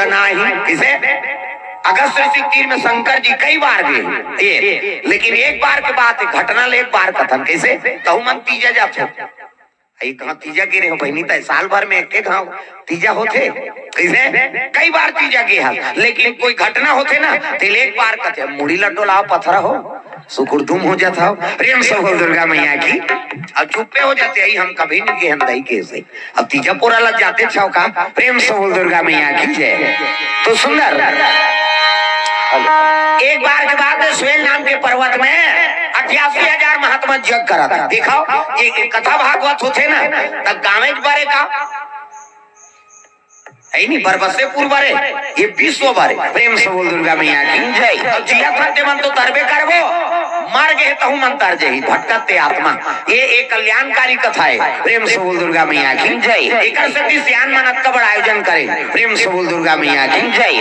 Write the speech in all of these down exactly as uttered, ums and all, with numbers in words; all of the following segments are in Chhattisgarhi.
नहीं, कइसे? अगस्त ऋषि के तीर में शंकर जी कई बार गे, ये, लेकिन एक बार के बात हे, घटना ल एक बार कथन, कइसे? तहू मन तीजा जाथो। अई कहाँ तीजा गे रहे हो बहिनी, तय साल भर में एक एक घाव तीजा होथे, कइसे? कई बार तीजा गे हस, लेकिन कोई घटना होथे ना, तेल एक बार कथे, मुड़ी ल डोलाव पथरा हो, सुकुरदुम हो जात हव। प्रेम से बोल दुर्गा मैया की। अब चुप्पे हो जाते, अई हम कभी नहीं गे हन दाई कइसे। अब तीजा पोरा लग जाते छव का। प्रेम से बोल दुर्गा मैया की जय। तो सुंदर, एक बार के बाद स्वेल नाम के पर्वत में अट्ठासी हजार महात्मा जग करत हे। देखो, ये कथा भागवत होथे ना, तब गाँवेच बरे का, हे नी, बरबसेपुर बरे, ये विश्व बरे। प्रेम से बोल दुर्गा मैया की जय। अब जिया फरते मन तो तरबे करबो, मर गे तहू मन तर जही, भटकत ते आत्मा। ये एक कल्याणकारी कथा हे। प्रेम से बोल दुर्गा मैया की जय। एकर सेती सियान मन अतका बड़ आयोजन करे। प्रेम से बोल दुर्गा मैया की जय।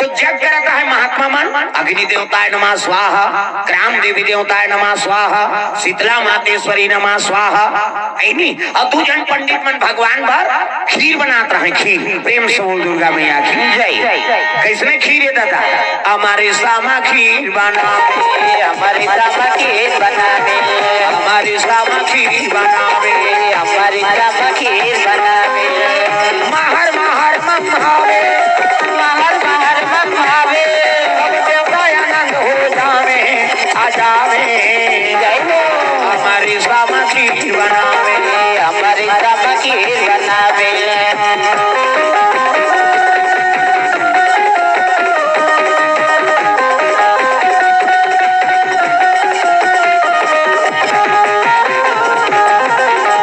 तो जग करत हे महात्मा मन, अग्नि देवताय नमः स्वाहा, ग्राम देवी देवताय नमः स्वाहा, शीतला मातेश्वरी नमः स्वाहा। हे नी? अउ दू झन पंडित मन भगवान बर खीर बनात रहे, खीर। प्रेम से बोल दुर्गा मैया की जय। कइसने खीर हे दादा? हमारे श्यामा खीर बनावे, हमारे श्यामा खीर बनावे, हमारे श्यामा खीर बनावे, हमारे श्यामा खीर बनावे। महर महर मम भावे, महर महर मम भावे, सब देवता आनंद हो जावे, आ जावे। जय हो। हमारे श्यामा खीर बनावे, हमारे श्यामा खीर बनावे।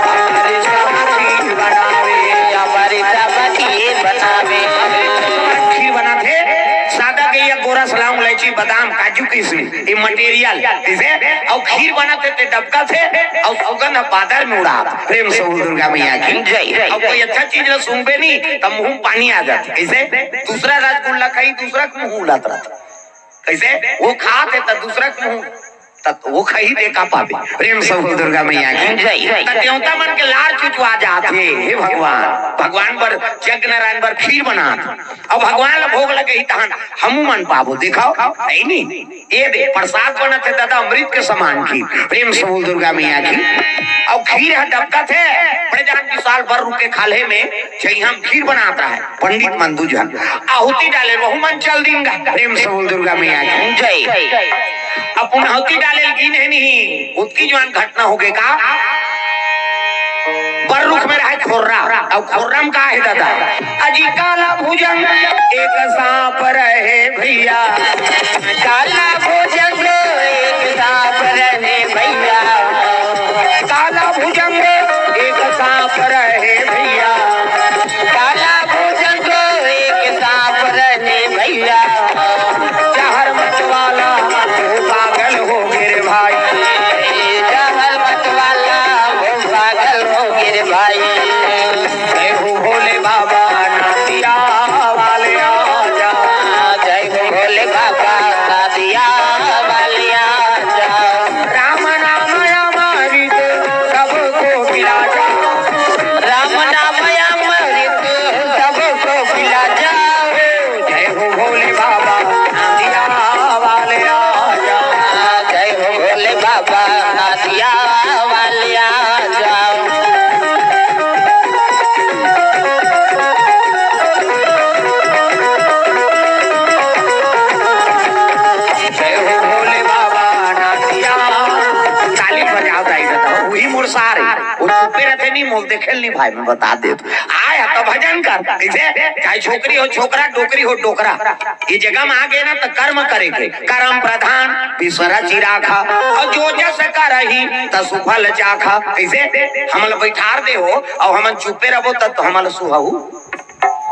हमारे श्यामा खीर बनावे, हमारे श्यामा खीर बनावे। खीर बनाथे, सादा गइया, गोरस, लौंग, इलायची, बादाम, काजू, किशमिश, ये material, कइसे? अउ खीर बनाथे ते डबकाथे, अउ सौगंध बादर में उड़ात। प्रेम से बोल दुर्गा मैया की जय। अउ कोई अच्छा चीज ल सुनबे नहीं, तब मुंह में पानी आ जाथे। कइसे? दूसरा रसगुल्ला खाही, दूसरा के मुंह उड़ात रहथे। कइसे? वो खाथे त दूसरा के मुंह, त वो खाही दे का पाबे। प्रेम से बोल दुर्गा मैया की जय। त देवता मन के लार चुचवा जाथे, हे भगवान। भगवान बर, जग नारायण बर खीर बनात। अब भगवान ल भोग लगही तहन हमू मन पाबो। देखव, हे नी? ये दे, प्रसाद बनत हे दादा, अमृत के समान खीर। प्रेम से बोल दुर्गा मैया की। अब खीर ह डबकत हे, बड़े जान विशाल बर रुख के खाल्हे में जइहां म खीर बनात रहय पंडित मन दू झन। आहुति डाले, वहू मन चल दिन गा। प्रेम से बोल दुर्गा मैया की जय। अब पुनः आहुति डाले ल गिन हे नहीं, ओतकी जुवार घटना होगे का। बर रुख में रहय खोर्रा, अउ खोर्रा म का हे दादा? अजी काला भुजंग एक सांप रहे भइया, काला भुजंग एक सांप रहे भइया, काला भुजंग एक सांप रहे भइया, काला भुजंग एक सांप रहे भइया। जहर मत वाला वो पागल होगे रे भाई, जहर मत वाला वो पागल होगे रे भाई। जय हो भोले बाबा नादिया वाले आजा, जय हो भोले बाबा नादिया वाले आजा। राम नाम अमृत सबको पिला जा, राम नाम अमृत सबको पिला जा। जय हो भोले बाबा नादिया वाले आजा, जय हो भोले बाबा नादिया वाले आजा। जय हो भोले बाबा नादिया। ताली बजाव दाई दादा, उही मोर सार हे। वो चुप्पे रहथे नहीं, मोला देखे ल नहीं भाई, मैं बता देत हंव। आय ह त भजन कर, कइसे? चाहे छोकरी हो छोकरा, डोकरी हो डोकरा, ये जगह म आ गे ना त कर्म करे के, कर्म प्रधान, विश्व रचि राखा, अउ जो जस करही तसु फल चाखा। कइसे? हमन ल बइठार दे हो, अउ हमन चुप्पे रहबो त, त हमन ल सुहाहू।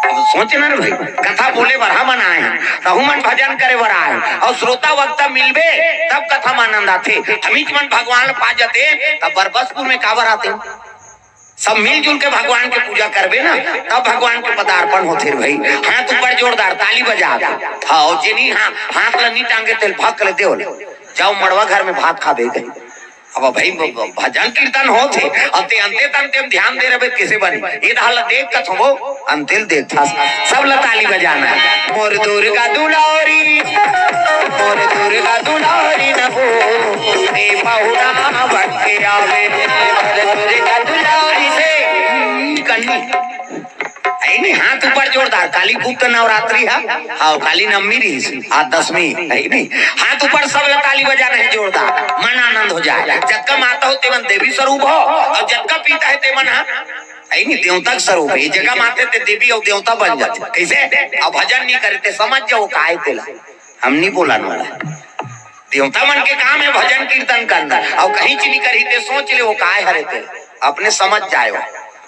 अब सोच ना रे भाई, कथा बोले बर हमन आए हन, तहू मन भजन करे बर आए हव, अउ श्रोता वक्ता मिलबे तब कथा म आनंद आथे। हमीच मन भगवान ल पा जाते, तब बरबसपुर में काबर आते? सब मिलजुल के भगवान के पूजा करबे ना, तब भगवान के पदार्पण होथे रे भाई। हाथ ऊपर जोरदार, ताली बजा के। हाँ, अउ जेनी हा-, हाथ ला नी टांगे तेल फक ले देवल। जाव मड़वा घर में भात खाबे कही। अब भाई, भ-, भ-, भजन कीर्तन होत हे, अब ते अंते तंते म ध्यान दे रहे, कैसे बनी? ये तो हालत देख कथो वो, अंते ल देखथस, सब ला ताली बजाना हे। मोर दुर्गा दुलारी, मोर दुर्गा दुलारी न हो, ए पहुना बन के आवे। मोर दुर्गा दुलारी से कन्नी। है नहीं, हाथ ऊपर जोरदार। काली गुप्त नवरात्रि है, हाँ, काली नवमी रहिस, आज दसमी है नहीं। हाथ ऊपर, सब ला ताली बजाना हे जोरदार, मन आनंद हो जाए। जतका माता हो तेमन देवी स्वरूप हो, अउ जतका पीता हे तेमन हा, है नहीं, देवता के स्वरूप हे। ये जगह माते ते देवी अउ देवता बन जाथे। कैसे? अब भजन नहीं करे ते समझ जाओ काय तेला। हम नहीं बोलन वाला। देवता मन के काम हे भजन कीर्तन करना। अउ कहीं चीज नहीं करही ते सोच ले वो काय हरे ते। अपने समझ जाए हो।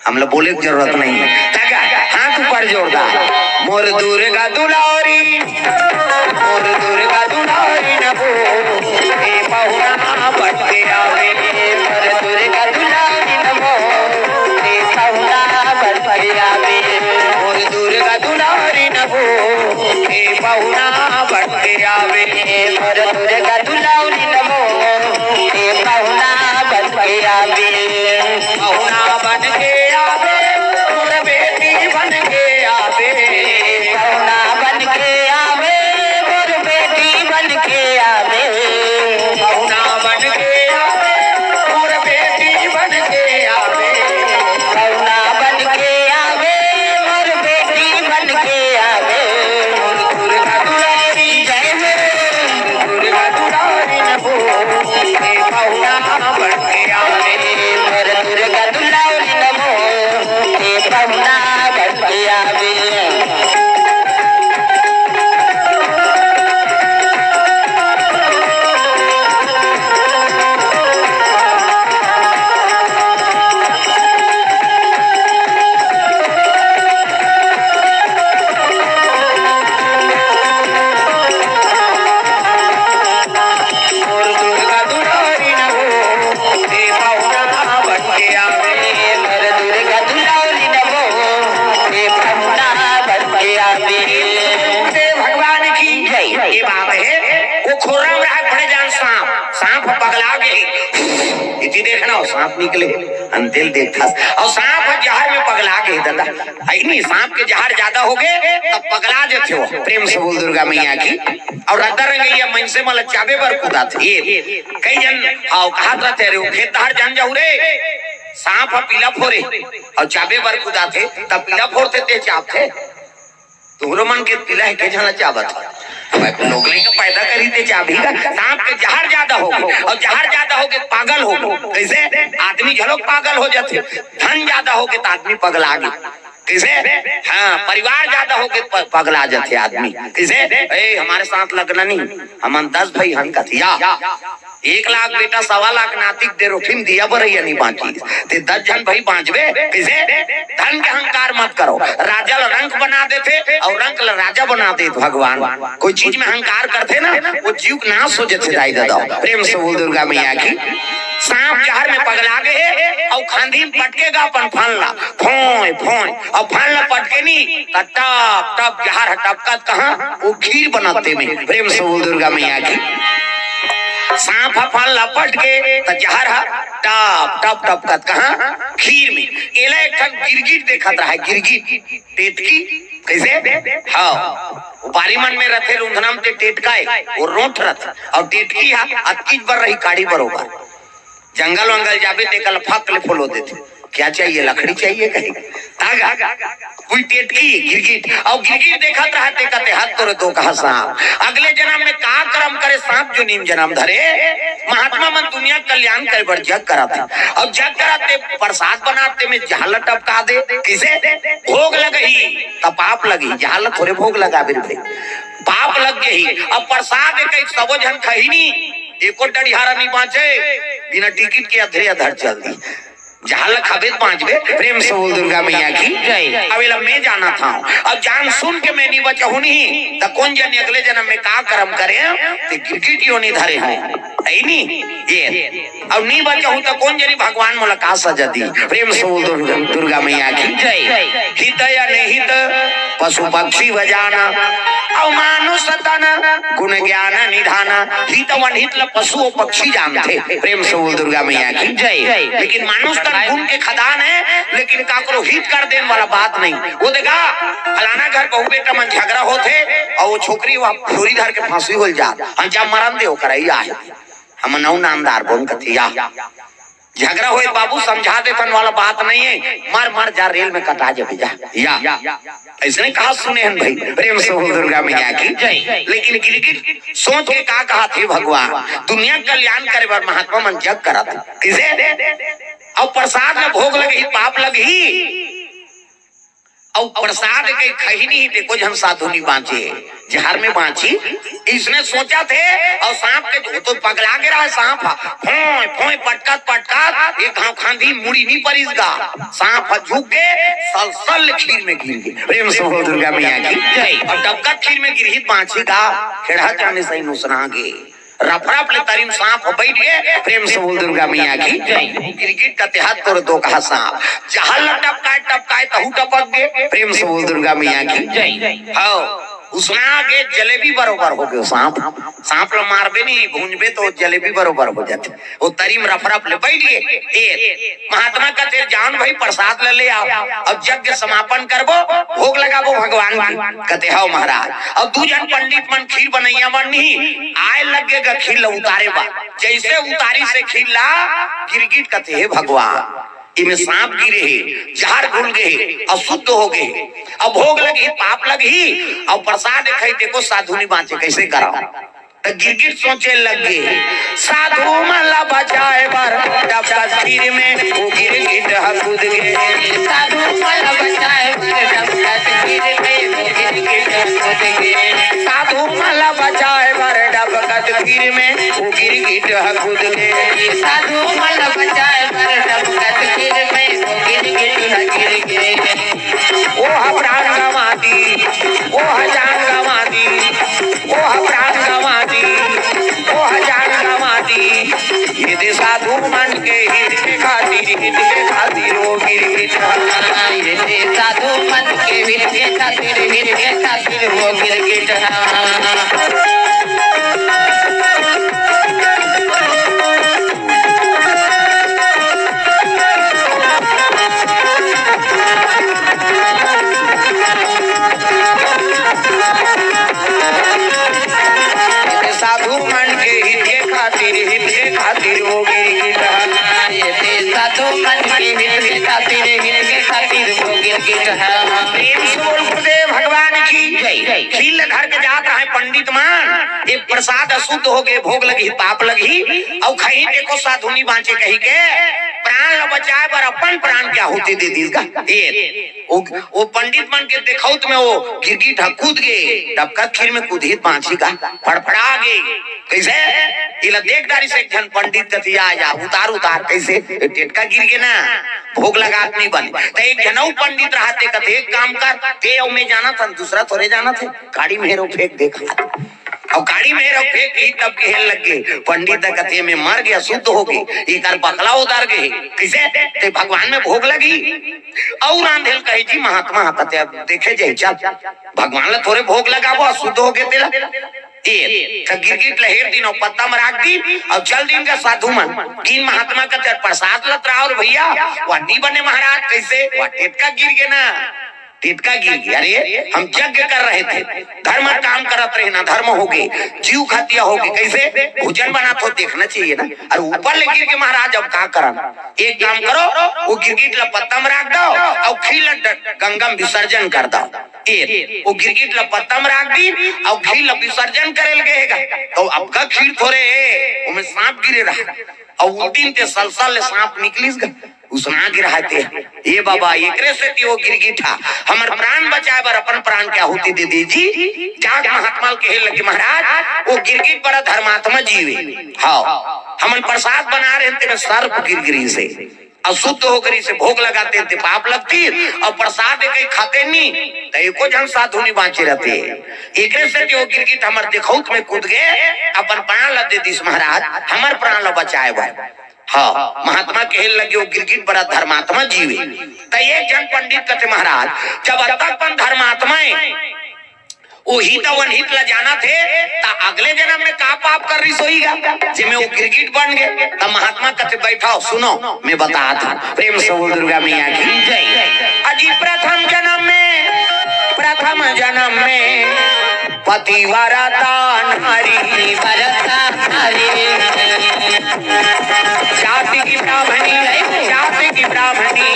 हमला बोले के जरूरत नहीं हे। तगा, हाथ ऊपर जोरदार। मोर दुर्गा दुलारी, मोर दुर्गा दुलारी न हो, ए पहुना बन के आवे। मोर दुर्गा दुलारी न हो, ए पहुना बन के आवे। मोर दुर्गा दुलारी न हो, ए पहुना बन के आवे। मोर दुर्गा दुलारी न हो, ए पहुना बन के आवे। पहुना बन के आवे, मोर बेटी बन के आवे। पहुना बन के आवे, मोर बेटी बन के आवे। पहुना बन के आवे, मोर बेटी बन के आवे। पहुना बन के आवे, मोर बेटी बन के आवे। मोर दुर्गा दुलारी जय हो, दुर्गा दुलारी न हो, ए पहुना बन के आवे। मोर दुर्गा दुलारी न हो, ए पहुना बन के आवे। मोर दुर्गा दुलारी न हो, ए पहुना बन के आवे। मोर दुर्गा दुलारी न हो, ए पहुना बन के आवे। देव भगवान की जय। ये बात हे, वो खोरा में रहा बड़े जान सांप, सांप पगला गे। इति देखना हो, सांप निकले, अंते ल देखथस। अउ सांप जहर में पगला गे, दादा। है नहीं, सांप के जहर ज्यादा हो गे, तब पगला जथे हो। प्रेम से बोल दुर्गा मैया की। अउ रद्दा रंगइया मनसे मन ल चाबे बर कुदाथे। ये कई झन, हाँ, कहत रथे, "अरे, वो खेत डहर जान जाहू रे, सांप ह पीला फोरे, अउ चाबे बर कुदाथे, तब पीला फोरथे ते चाबथे।" तुहरो मन के पीला हे, के झन ल चाबत हे? अब लोग लइका पैदा करी ते चाबही का? सांप के जहर ज्यादा हो गे, अउ जहर ज्यादा हो गे पागल हो गे। कैसे? आदमी घलो पागल हो जाथे। धन ज्यादा हो गे त आदमी पगला गे। कैसे? हाँ, परिवार ज्यादा हो गे प-, पगला जाथे आदमी। कैसे? ए, हमारे साथ लगना नहीं, हमन दस भाई हन कथिया। एक लाख बेटा, सवा लाख नाती के दे रोटी म दिया बरइया नहीं बांची। ते दस झन भाई बांचबे कैसे? धन के अहंकार मत करो। राजा ल रंक बना देथे अउ रंक ल राजा बना देथे भगवान। कोई चीज में अहंकार करथे ना, वो जीव के नाश हो जाथे दाई ददा। प्रेम से बोल दुर्गा मैया की। सांप जहर में पगला गे हे अउ खांधी में पटके गा अपन फन ला, फोंय फोंय, अउ फन ला पटके नी त टप टप जहर ह टपकत कहाँ, वो खीर बनत तेमे। प्रेम से बोल दुर्गा मैया की। सांप ह फन ला पटके त जहर ह टप टप टपकत कहाँ, खीर में। एला एक ठन गिरगिट देखत रहा, गिरगिट, टेटकी। कैसे? हाँ, वो बारी मन में रथे, रुंधना म ते टेटका हे, वो रोंठ रथे, अउ टेटकी ह अतकीच बर रही, काड़ी बरोबर। जंगल वंगल जाबे ते कल फक ले फोलो देथे। क्या चाहिए? लकड़ी चाहिए कहे। तागा। कोई टेटकी, गिरगिट, अउ गिरगिट देखत रहा ते कथे, "हत तोरे दोकहा सांप।" अगले जनम में का करम करे, सांप जोनी म जनम धरे। महात्मा मन दुनिया के कल्याण करे बर जग करत हे, अउ जग करत ते प्रसाद बनात ते में जहर ल टपका दे। किसे? भोग लगही त पाप लगही, जहर ल थोरे भोग लगाबे रे भाई, पाप लग गही। अब प्रसाद एक, एक सबो झन खही नी, एको डढ़ियारा नहीं बांचे, बिना टिकट के अधरे अधर चल दी। जहाँ ल खाबे त बाँचबे। प्रेम से बोल दुर्गा मैया की जय। अब एला मैं जानत हँव, अब जान सुन के मैं नी बचहूँ नहीं, त कोन जनी अगले जनम में का करम करे, ते गिरगिट योनि धरे हँव, है नी? ये, अब नी बचहूँ त कोन जनी भगवान मोला का सजा दी। प्रेम से बोल दुर्गा, दुर्गा मैया की जय। हित अनहित पशु पक्षी व जाना, अउ मानुष तन गुण ज्ञान निधाना। हित अउ अनहित ल पशु अउ पक्षी जानथे। प्रेम से बोल दुर्गा मैया की जय। लेकिन मानुष तन गुण के खदान हे, लेकिन काकरो हित कर देन वाला बात नहीं। वो देखा, फलाना घर बहू बेटा मन झगरा होथे, अउ वो छोकरी वहाँ फुरी धर के फांसी होल जात, हम जा मरन दे ओकरा, या हे। हम नौ नामदार बोन कथी, या। झगरा होए बाबू, समझा देथन वाला बात नहीं हे, मर मर जा, रेल में कटा जाबे जा, या। अइसने कहा सुने हन भाई, प्रेम से बोल दुर्गा मैया की जय। लेकिन गिरगिट सोच के का कहत हे भगवान, दुनिया के कल्याण करे बर महात्मा मन जग करत हे। कइसे? अउ प्रसाद में भोग लगही, पाप लगही। अउ प्रसाद के खही नहीं, ते को झन साधु नहीं बाँचे, जहर में बाँची। इसने सोचत हे, अउ सांप के, वो तो पगला गे रहा हे सांप ह, फोंय फोंय पटकत पटकत एक घाव खांधी मुड़ी नहीं परिस गा। सांप ह झुक गे, सलसल खीर में गिर गे। प्रेम से बोल दुर्गा मैया की जय। अउ डबकत खीर में गिरही त बाँची गा, खेड़ा जाने सही नुसना गे। रफरफ ले तरी म सांप ह बइठ गे। प्रेम से बोल दुर्गा मैया की जय। गिरगिट कथे हत तोर दो कहा सांप, जहर ल टपकाए टपकाए तहू टपक गे। प्रेम से बोल दुर्गा मैया की जय। हव, उसना गे, जलेबी बरोबर हो गे सांप। सांप ल मारबे नहीं, भूंजबे तो जलेबी बरोबर हो जाथे। वो तरी म रफरफ ले बइठ गे। ए, महात्मा कथे, "जान भाई, प्रसाद ल ले आव, अब यज्ञ समापन करबो, भोग लगाबो भगवान के।" कथे, "हव महाराज।" अब दू झन पंडित मन खीर बनइया मन नहीं आए लग गे गा खीर ल उतारे बर। जइसे उतारिस हे खीर ला, गिरगिट कथे, "हे भगवान, एमे सांप गिरे हे, जहर घुल गे हे, अशुद्ध हो गे हे, अब भोग लगही, पाप लगही, अउ प्रसाद खाही ते को साधु नहीं बाँचे, कइसे करँव?" त गिरगिट सोचे लग गे, साधु मन ला बचाए बर डबकत खीर में वो गिरगिट ह कूद गे। साधु मन ला बचाए बर डबकत खीर में वो गिरगिट ह कूद गे। साधु मन ला बचाए बर डबकत खीर में वो गिरगिट ह कूद गे। साधु मन ला बचाए बर डबकत खीर में वो गिरगिट ह गिर गे। ओह प्राण गंवा दी, ओह जान गंवा दी, ओह प्राण गंवा दी, ओह जान गंवा दी। ये दे साधु मन के हित के खातिर, हित के खातिर वो गिरगिट ह। ये दे साधु मन के हित के खातिर, हित के खातिर वो गिरगिट ह। साधु मन के हित के खातिर, हित के खातिर वो गिरगिट ह। ये साधु मन के हित के खातिर, हित के खातिर वो गिरगिट ह। प्रेम से बोल गुरुदेव भगवान की जय। खीर ल धर के जात रहे पंडित मन, ये प्रसाद अशुद्ध हो गे, भोग लगही, पाप लगही, अउ खही ते को साधु नहीं बाँचे कही के, प्राण ल बचाए बर अपन प्राण के आहुति दे दिस गा। ये, वो, वो पंडित मन के देखउत में वो गिरगिट ह कूद गे, डबकत खीर में कूदही त बाँची गा, फड़फड़ा गे। कइसे? इला देख डारिस एक झन पंडित कथे, "आ जा, उतार, उतार।" कइसे? "टेटका गिर गे ना, भोग लगात नहीं बने।" त एक झन अउ पंडित रहत हे, कथे, "एक काम कर, ते अउ मैं जानत हन, दूसरा थोरे जानत हे, काड़ी में हेरो फेंक दे।" अउ काड़ी में हेरो फेंक ही तब कहे लग गे, पंडित कथे, "मैं मर गे, अशुद्ध हो गे, एकर बकला उतर गे हे।" कइसे? "ते भगवान में भोग लगही।" अउ रांधे ल कहे जी महात्मा ह, कथे, "अब देखे जाही, चल, भगवान ल थोरे भोग लगाबो, अशुद्ध हो गे तेला।" ए, त गिरगिट ल हेर दिन अउ पत्ता म राख दिन अउ चल दिन गा साधु मन। दिन महात्मा कथे, "प्रसाद ल त राव रे भइया।" "वा नी बने महाराज।" "कइसे?" "वा टेटका गिर गे ना, टेटका गिर गे।" "अरे, हम यज्ञ कर रहे थे, धर्म काम करत रहे ना, धर्म हो गे, जीव खतिया हो गे।" "कइसे?" "भोजन बनात हो, देखना चाहिए ना।" "अरे, ऊपर ले गिर गे महाराज, अब का करन?" "एक काम करो, वो गिरगिट ल पत्ता म राख दव अउ खीर ल ड-, गंगा म विसर्जन कर दव।" ए, वो गिरगिट ल पत्ता म राख दीन, अउ खीर ल विसर्जन करे ल गे हे गा। त अब का खीर थोरे हे, ओमे सांप गिरे रहा। अउ उस दिन ते सलसल ले सांप निकलिस गा, उसना गे रहा ते। ए बाबा, एकरे सेती वो गिरगिट ह हमर प्राण बचाए बर अपन प्राण के आहुति दे दे जी। जाग महात्मा ल कहे लगे, "महाराज, वो गिरगिट बड़ा धर्मात्मा जीव हे।" हव, हमन प्रसाद बना रहे हन, तेमे सर्प गिर गिरिस हे। अशुद्ध होकर इसे भोग लगाते ते पाप लगती, अउ प्रसाद कहीं खाते नहीं, त एको झन साधु नहीं बाँचे रहते। एकरे सेती वो गिरगिट हमर देखउत में कूद गे, अपन प्राण ला दे दिस महाराज, हमर प्राण ला बचाए बर। हाँ, महात्मा कहे लगे, वो गिरगिट बड़ा धर्मात्मा जीव हे। त एक झन पंडित कथे, महाराज, जब अतका अपन धर्मात्मा हे, वो हित अउ अनहित ला जानत हे, त अगले जनम में का पाप कर रिहिस होही गा, जेमे वो गिरगिट बन गे। त महात्मा कथे, बैठव, सुनव, मैं बतात हँव। प्रेम से बोल दुर्गा मैया की जय। अजी प्रथम जनम में, प्रथम जनम में पतिव्रता नारी, पतिव्रता नारी। जाति की ब्राह्मणी, जाति की ब्राह्मणी,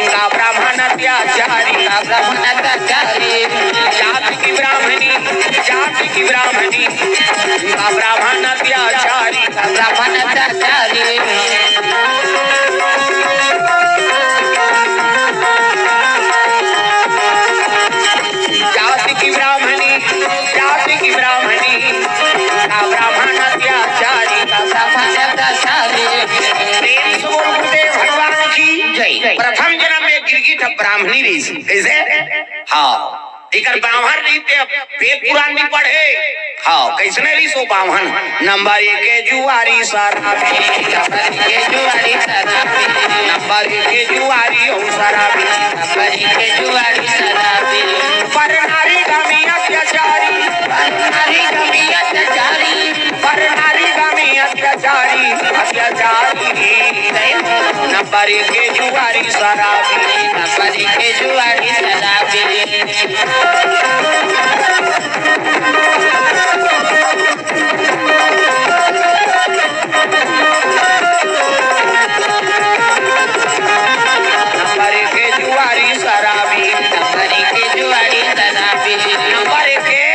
इनका ब्राह्मण अत्याचारी। ब्राह्मण अत्याचारी। जाति की ब्राह्मणी, जाति की ब्राह्मणी, इनका ब्राह्मण अत्याचारी। ब्राह्मण अत्याचारी। जाति की ब्राह्मणी, जाति की ब्राह्मणी, का ब्राह्मण अत्याचारी, का ब्राह्मण अत्याचारी। प्रेम से बोल गुरुदेव भगवान की जय। प्रथम जनम में गिरगिट ब्राह्मणी रहिस। कइसे? हाँ, एकर बाम्हन रहिस ते वेद पुराण नइ पढ़े। हाँ, कइसने रहिस ओ बाम्हन? नंबर एक के जुआरी शराबी, नंबर एक के जुआरी शराबी, नंबर एक के जुआरी हो शराबी, नंबर एक के जुआरी शराबी। पर नारी गमी अत्याचारी, पर नारी गमी अत्याचारी, पर नारी गमी अत्याचारी, अत्याचारी। नंबर एक के जुआरी शराबी, नंबर एक के जुआरी शराबी। नंबर एक के जुआरी शराबी, नंबर एक के जुआरी शराबी, नंबर एक के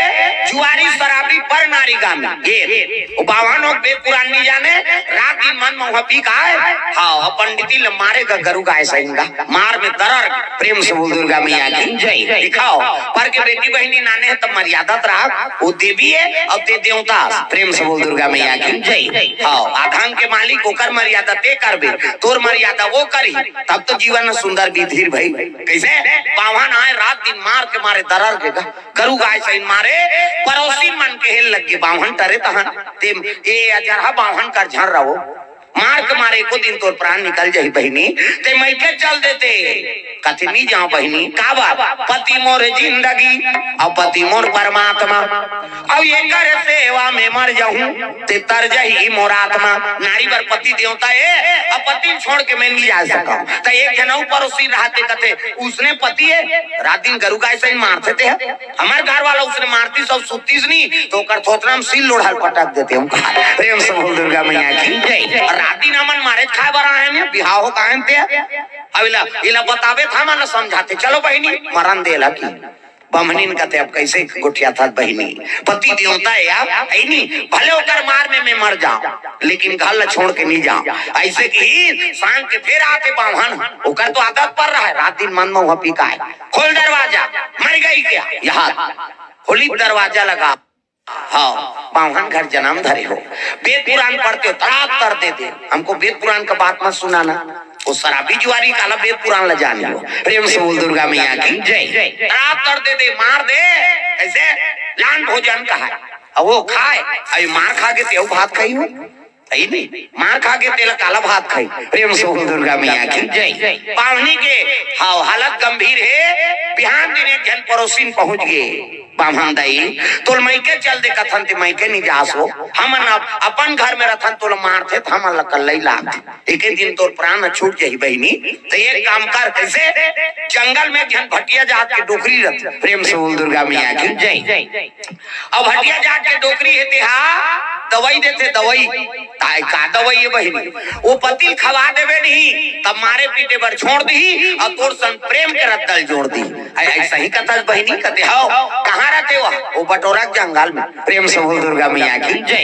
जुआरी शराबी पर नारी गामी। ये, वो बाम्हन हो, वेद पुराण नइ जाने, रात दिन मन मउहा पी के आय, हाँ, पंडिती ल मारे गा गरु गाय सही गा, मार में दरर। प्रेम से बोल दुर्गा मैया की जय। दिखाव, पर के बेटी बहिनी नाने हे त मर्यादा त राख, वो देवी हे अउ ते देवता। प्रेम से बोल दुर्गा मैया की जय। हाँ, आ धन के मालिक ओकर मर्यादा ते करबे, तोर मर्यादा वो करही, तब तो जीवन में सुंदर बीतही भई। कइसे? बाम्हन आय रात दिन मार के मारे दरर के गा, गरु गाय सही मारे, परोसिन मन कहे लगे बाम्हन टरे तहन, ते ए अजरहा बाम्हन कर झन रहो। मार के मारे एको दिन तोर प्राण निकल जाही बहिनी, ते मइके चल देते। कथे, "नइ जांव बहिनी।" "काबर?" "पति मोर जिंदगी, अउ पति मोर परमात्मा, अउ एकर सेवा में मर जाहूं, ते तर जाही मोर आत्मा।" नारी बर पति देवता हे, अउ पति छोड़ के मैं नइ जा सकंव। त एक झन अउ परोसी रहते, कथे, "उसने पति हे, रात दिन गरु गाय सही मारथे ते ह।" हमर घर वाला उसने मारतिस अउ सुततिस नहीं, त ओकर थोथना म सील लोढ़ा ल पटक देते हम। प्रेम से बोल दुर्गा मैया की जय। अउ रात दिन हमन मारे खाए बर आए हन, बिहाव हो काहे ते? अब इला, इला बताबे त हमन ल समझाथे, चलो बहिनी, मरन दे ला कि बाम्हनिन कथे, अब कइसे गोठियाथस बहिनी? पति देवता हे यार, हे नी? भले ओकर मार में मैं मर जांव, लेकिन घर ल छोड़ के नइ जांव। अइसे कि सांझ के फेर आथे बाम्हन, ओकर तो आदत पर रहा हे, रात दिन मन मउहा पी के आय। "खोल दरवाजा, मर गई क्या?" यहाँ खोली दरवाजा लगा। हाँ, बाम्हन घर जनम धरे हो। वेद पुराण पढ़ते हो, तड़ाक कर देते। हमको वेद पुराण का बात मत सुनाना। वो शराबी जुआरी काला वेद पुराण ल जाने हो। प्रेम से बोल दुर्गा मैया की जय। तड़ाक कर देते, मार दे। कइसे? लान भोजन कहाय। अउ वो खाय, अउ मार खा के तेहू भात खाही हो। सही नहीं, मार खा के तेला काला भात खाही। प्रेम से बोल दुर्गा मैया की जय। बाम्हनी के हाव हालत गंभीर हे। बिहान दिन एक झन परोसिन पहुंच गे, "बाम्हन दाई, तोल मइके चल दे कथन ते मइके नइ जास हो, हमन अब अपन घर में रथन, तोला मारथे त हमन ल कल्लई लाग दे। एके दिन तोर प्राण छूट जाही बहिनी, त एक काम कर।" कइसे? जंगल में एक झन भटिया जात के डोकरी रथे। प्रेम से बोल दुर्गा मैया की जय। अब भटिया जात के डोकरी हे, तेहा दवई देथे, दवई। ताय का दवई हे बहिनी? वो पति ल खवा देबे नहीं, तब मारे पीटे बर छोड़ दिही, अउ तोर संग प्रेम के रद्दा ल जोड़ दिही। अइ-, अइसही कथस बहिनी, कथे, "हव, कहाँ रथे वो?" "वो बटोरा के जंगल में।" प्रेम से बोल दुर्गा मैया की जय।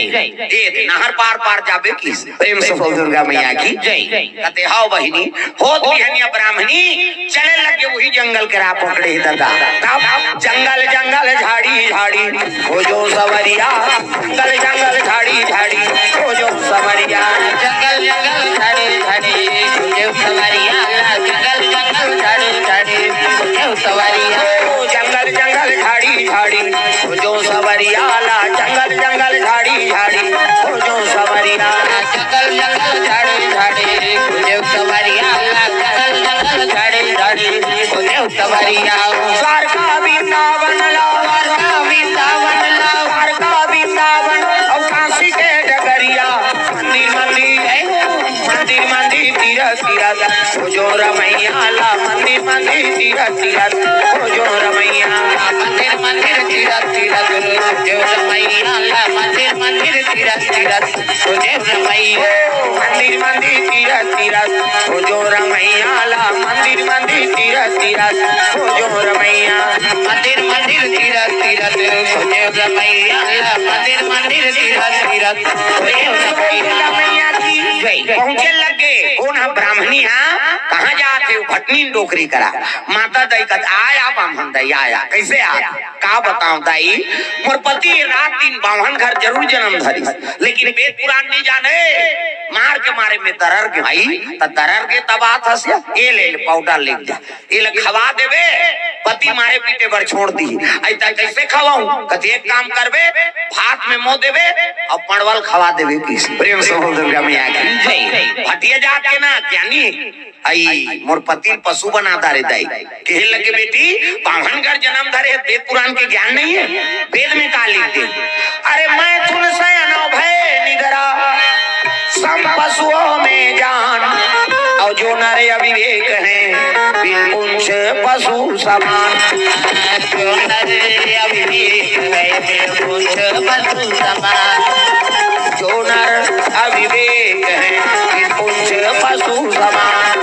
ए, नहर पार पार जाबे किस। प्रेम से बोल दुर्गा मैया की जय। कथे, "हव बहिनी।" होत बिहनिया ब्राह्मणी चले लगे, वही जंगल के राह पकड़े हे दादा। तब जंगल जंगल झाड़ी झाड़ी खोजो सवरिया, जंगल जंगल झाड़ी झाड़ी खोजो सवरिया। जंगल जंगल झाड़ी झाड़ी खोजो सवरिया। जो सवरिया ला जंगल जंगल झाड़ी झाड़ी, ओ जो सवरिया ला जंगल जंगल झाड़ी झाड़ी, जो सवरिया ला जंगल जंगल झाड़ी झाड़ी, ओ जो सवरिया। द्वारका वृंदावन ला, द्वारका वृंदावन ला, द्वारका वृंदावन, और काशी के डगरिया, मंदिर मंदिर, मंदिर मंदिर, तीरथ तीरथ, ओ जो रमैया ला, मंदिर मंदिर, तीरथ तीरथ, ओ जो रमैया। मंदिर मंदिर, तीरथ तीरथ, ओ जो रमैया ला, मंदिर मंदिर, तीरथ तीरथ, ओ जो रमैया। मंदिर मंदिर, तीरथ तीरथ, ओ जो रमैया ला, मंदिर मंदिर, तीरथ तीरथ, ओ जो रमैया। मंदिर मंदिर, तीरथ तीरथ, ओ जो रमैया ला, मंदिर मंदिर, तीरथ तीरथ, ओ जो रमैया। मैया की जय। पहुंचे लगे, कोन ह ब्राह्मणी हा, कहाँ जात हे, भटनी डोकरी करा। माता दाई कथे, आया बाम्हन दाई, आया। कैसे आ? का बताऊं दाई, मोर पति रात दिन बाम्हन घर जरूर जन्म धरिस, लेकिन वेद पुराण नहीं जाने। मार के मारे में दरर गे भाई, त दरर गे तब आत हस या, ए ले, ले पाउडर ले जा, ए ले खवा देबे, पति मारे पीटे बर छोड़ दी। अई त कैसे खवाऊं? कथे एक काम करबे, भात में मो देबे और पड़वल खवा देबे किसी। प्रेम से बोल दुर्गा मैया की जय। भटिया जात के ना ज्ञानी, अई मोर पति पशु बना डारे दाई। कहे लगे, बेटी, बाम्हन घर जन्म धरे हे, वेद पुराण के ज्ञान नहीं है, वेद में का लिख दे? अरे, मैथुन शयन भय निद्रा, सम पशुओं में जान, और जो नर अविवेक हैं, बिन पुंछ पशु समान। जो नर अविवेक है, बिन पुंछ पशु समान। जो नर अविवेक है, बिन पुंछ पशु समान।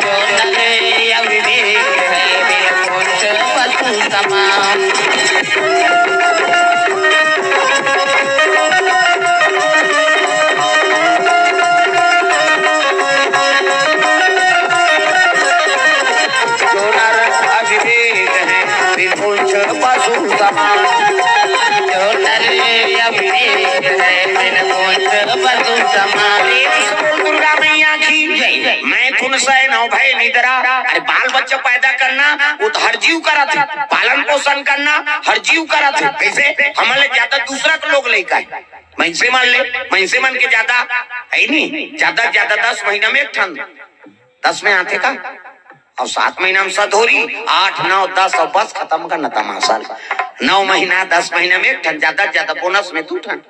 जो नर अविवेक है, बिन पुंछ पशु समान। जो नर अविवेक है, बिन पुंछ पशु समान। जो नर अविवेक है, बिन पुंछ पशु समान। प्रेम से बोल दुर्गा मैया की जय। मैथुन शयन भय निद्रा। अरे, बाल बच्चा पैदा करना, वो तो हर जीव करत हे। पालन पोषण करना हर जीव करत हे। कैसे? हमन ले ज्यादा दूसरा के लोग लइका हे। मनसे मन ले, मनसे मन के ज्यादा हे नहीं, ज्यादा ज्यादा दस महीना में एक ठन, दस में आथे का? और सात महीना में सधोरी, आठ, नौ, दस और बस खतम करना तमाशा। नौ महीना, दस महीना में एक ठन, ज्यादा ज्यादा बोनस में दू ठन।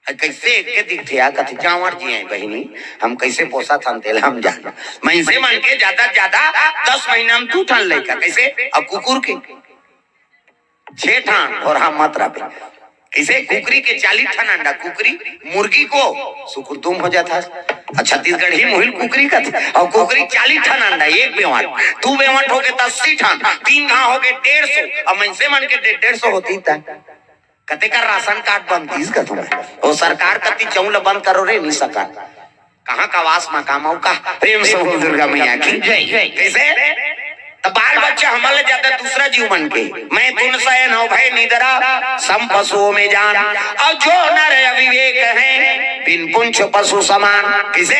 अरे कैसे एक के दिखथे यार, कथे जांवर जी हे बहिनी, हम कैसे पोसत हन तेला हम जान। मनसे मन के ज्यादा ज्यादा दस महीना में दू ठन लइका, कैसे? अब कुकुर के छह ठन और हम मत रहे। कैसे? कुकरी के चालीस ठन अंडा, कुकरी मुर्गी को सुकुरदुम हो जात हे। अउ छत्तीसगढ़ी मुहिल कुकरी कथे, अउ कुकरी चालीस ठन अंडा, एक बेवंट, दू बेवंट होगे त अस्सी ठन, तीन घांव होगे डेढ़ सौ, अउ मनसे मन के डे-, डेढ़ सौ होतिस त कतेक राशन कार्ड बनतिस कथों मैं। ओ सरकार कति चौं ल बंद करो रे, नहीं सकन। कहाँ का वास मा काम अउ का? प्रेम से बोल दुर्गा मैया की जय। कैसे? त बाल बच्चा हमन ले ज्यादा दूसरा जीव मन के। मैथुन शयन भय निद्रा, सम पशुओं में जान। अउ जो नर अविवेक हैं, बिन पुंछ पशु समान। कैसे?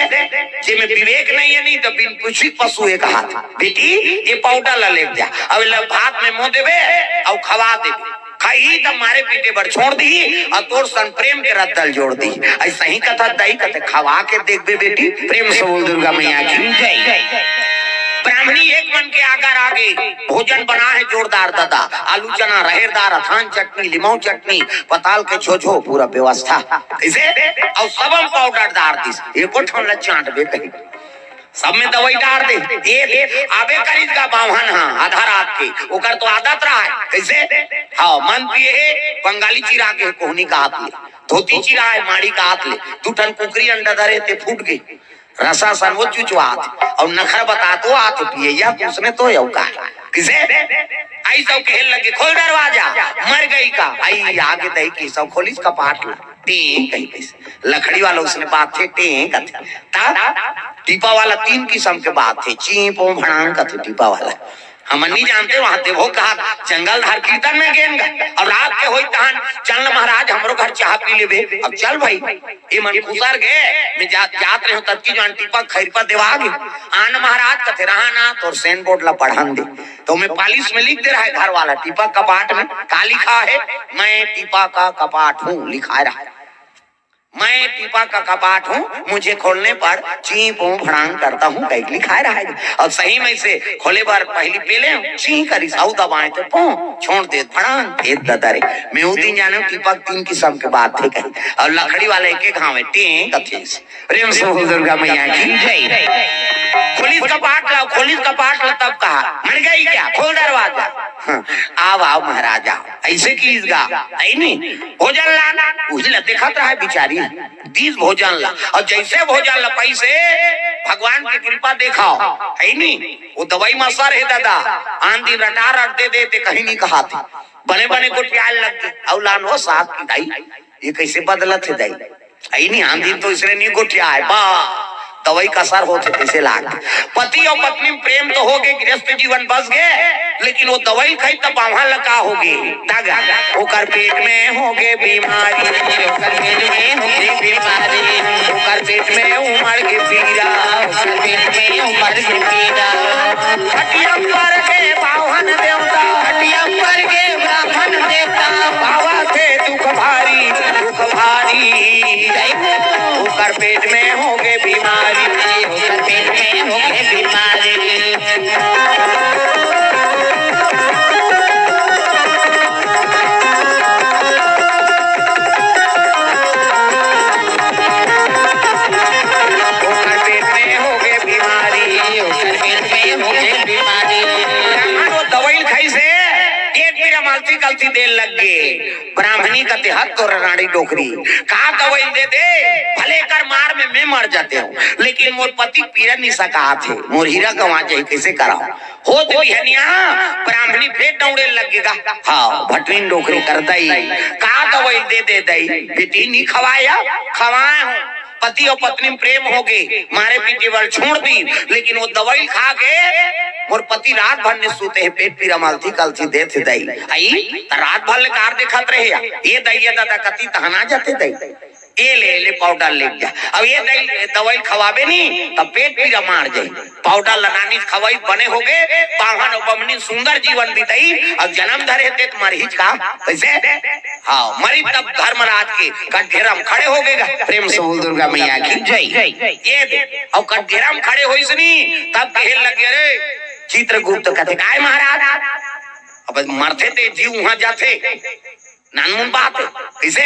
जेमे विवेक नहीं हे, नहीं त बिन पुंछी पशु ए कहाथे। बेटी, ये पाउडर ला ले जा, अब ले भात में मो देबे अउ खवा देबे। खाही त मारे पीटे बर छोड़ दिही, अउ तोर संग प्रेम के रद्दा ल जोड़ दिही। अइसही कथा दाई कथे, खवा के देखबे बेटी। प्रेम से बोल दुर्गा मैया की जय। ब्राह्मणी एक मन के आगर आगे, भोजन बना हे जोरदार ददा, आलू चना, रहेर दार, अथान चटनी, लिमऊ चटनी, पताल के झोझो, पूरा व्यवस्था। कइसे? अउ सबम पाउडर डार दिस, एको ठन ल चांटबे कहीं। सब में दवाई डार दे। ये आबे करिस गा बाम्हन हा, आधा रात के। ओकर तो आदत रहा हे। कइसे? हाँ, मन पिए हे, बंगाली चिरा के कोहनी का हाथ ले, धोती चिरा हे, माड़ी का हाथ ले, दू ठन कुकरी अंडा धरे ते फूट गे। रसा सन वो चुचवात, अउ नखरा बतात आत पिए या कुछ ने तो यौ का। कइसे? अइसे कहे लगे, "खोल दरवाजा, मर गई का?" आई आगे दई के सब खोलिस कपाट ला। टें कही कइसे। लकड़ी वाला उसने बात हे, टें कथे। ता टीपा वाला तीन किसम के बात हे, चीं पों भड़ांग कथे टीपा वाला। हमन नहीं जानते, वहां देवो कहा जंगल धार कीर्तन में गेन गा। अब रात के होई तहन, "चल न महाराज, हमरो घर चाह पी लेबे।" अब चल भाई, ये मन खुसर गे, मैं जा, जात रहे हूँ, तब की जान टीपा खैरपा देवा गे। आन महाराज कथे, "रहा ना, तोर सेन बोर्ड ला पढ़न दे।" तो मैं पालिश में लिख दे रहा है घर वाला, टीपा कपाट में का लिखा है, "मैं टीपा का कपाट हूँ" लिखा रहा है। "मैं टीपा का कपाट हूँ, मुझे खोलने पर चीं पों फड़ांग करता हूँ" कह लिखाए रहा है। और सही में से खोले बर पहली पेले चीं करिस, अउ दबाए तो पों, छोड़ दे फड़ांग, ए ददा रे। मैं उ दिन जाने टीपा के तीन किस्म के बात थे कही, और लकड़ी वाला एक एक घावे टें कथेस। प्रेम से बोल दुर्गा मैया की जय। खोलिस कपाट ला, खोलिस कपाट ला, तब कहा, "मर गई क्या? खोल दरवाजा।" हाँ, "आव, आव महाराज, आव।" ऐसे कीस गा, है नी? भोजन लाना, उही ला देखत रहा बिचारी, दीस भोजन ला। और जैसे भोजन ला पाइसे, भगवान की कृपा देखाओ, है नी? वो दवाई में असर है दादा, आन दिन रटा रट दे देते, कहीं नहीं कहा थे, बने बने गोठियाए लग गए। और लान वो साग की दाई, ये कैसे बदलत है दाई? अई नहीं, आन दिन तो इसने नहीं गोठियाए, बा दवाई का असर होत हे, तैसे लाग। पति और पत्नी में प्रेम तो हो गे, गृहस्थ जीवन बस गे, लेकिन वो दवाई खाई तब बाम्हन ला का हो गे? दगा। ओकर पेट में हो गे बीमारी, ओकर पेट में हो गे बीमारी, ओकर पेट में उमड़ के पीरा, ओकर पेट में उमड़ के पीरा। खटिया पर के बाम्हन देवता, खटिया पर के ब्राह्मण देवता, पावा थे दुख भारी, दुख भारी। ओकर पेट में हो गे बीमारी, ओकर पेट में हो गे बीमारी। ओकर पेट में हो गे बीमारी, ओकर पेट में हो गे बीमारी। ब्राह्मण वो दवाई खाई से एक पीरा मलती कलती देन लग गे। ब्राह्मणी कथे, "हत तोर रांड़ी डोकरी, का दवाई दे दे, भले कर मार में मैं मर जाते हूँ, लेकिन मोर पति पीरा नहीं सकात हे, मोर हीरा गंवा जाही, कैसे कराओ?" होत बिहनिया ब्राह्मणी फेर दौड़े लग गे गा। हाँ, भटरीन डोकरी कर दई, "का दवाई दे दे दई, बेटी नहीं खवाया?" "खवाए हूँ, पति और पत्नी में प्रेम हो गे, मारे पीटे बर छोड़ दी, लेकिन वो दवाई खा के मोर पति रात भर नहीं सूते हे, पेट पीरा मलती कलती देत हे दई।" अई, त रात भर ले कार देखत रहे या? ये दई, ये दादा कति तहना जाते दई। ये ले, ले पाउडर ले जा। अब ये दई, दवाई खवाबे नहीं, तब पेट पीरा मार जाई। पाउडर लगानी खवाई बने हो गे, बाम्हन और बमनी सुंदर जीवन बिताई, अब जन्म धरे ते तुम्हारे हिच का, कैसे? हाँ, मरी तब धर्मराज के कटघेरा में खड़े हो गे गा। प्रेम से बोल दुर्गा मैया की जय। ये दे, अब कटघेरा में खड़े होइस नी, तब कहे लगे, "अरे चित्रगुप्त," कथे, "काय महाराज?" अब मरथे ते जीव वहां जाथे, नानमुन बात हे। कइसे?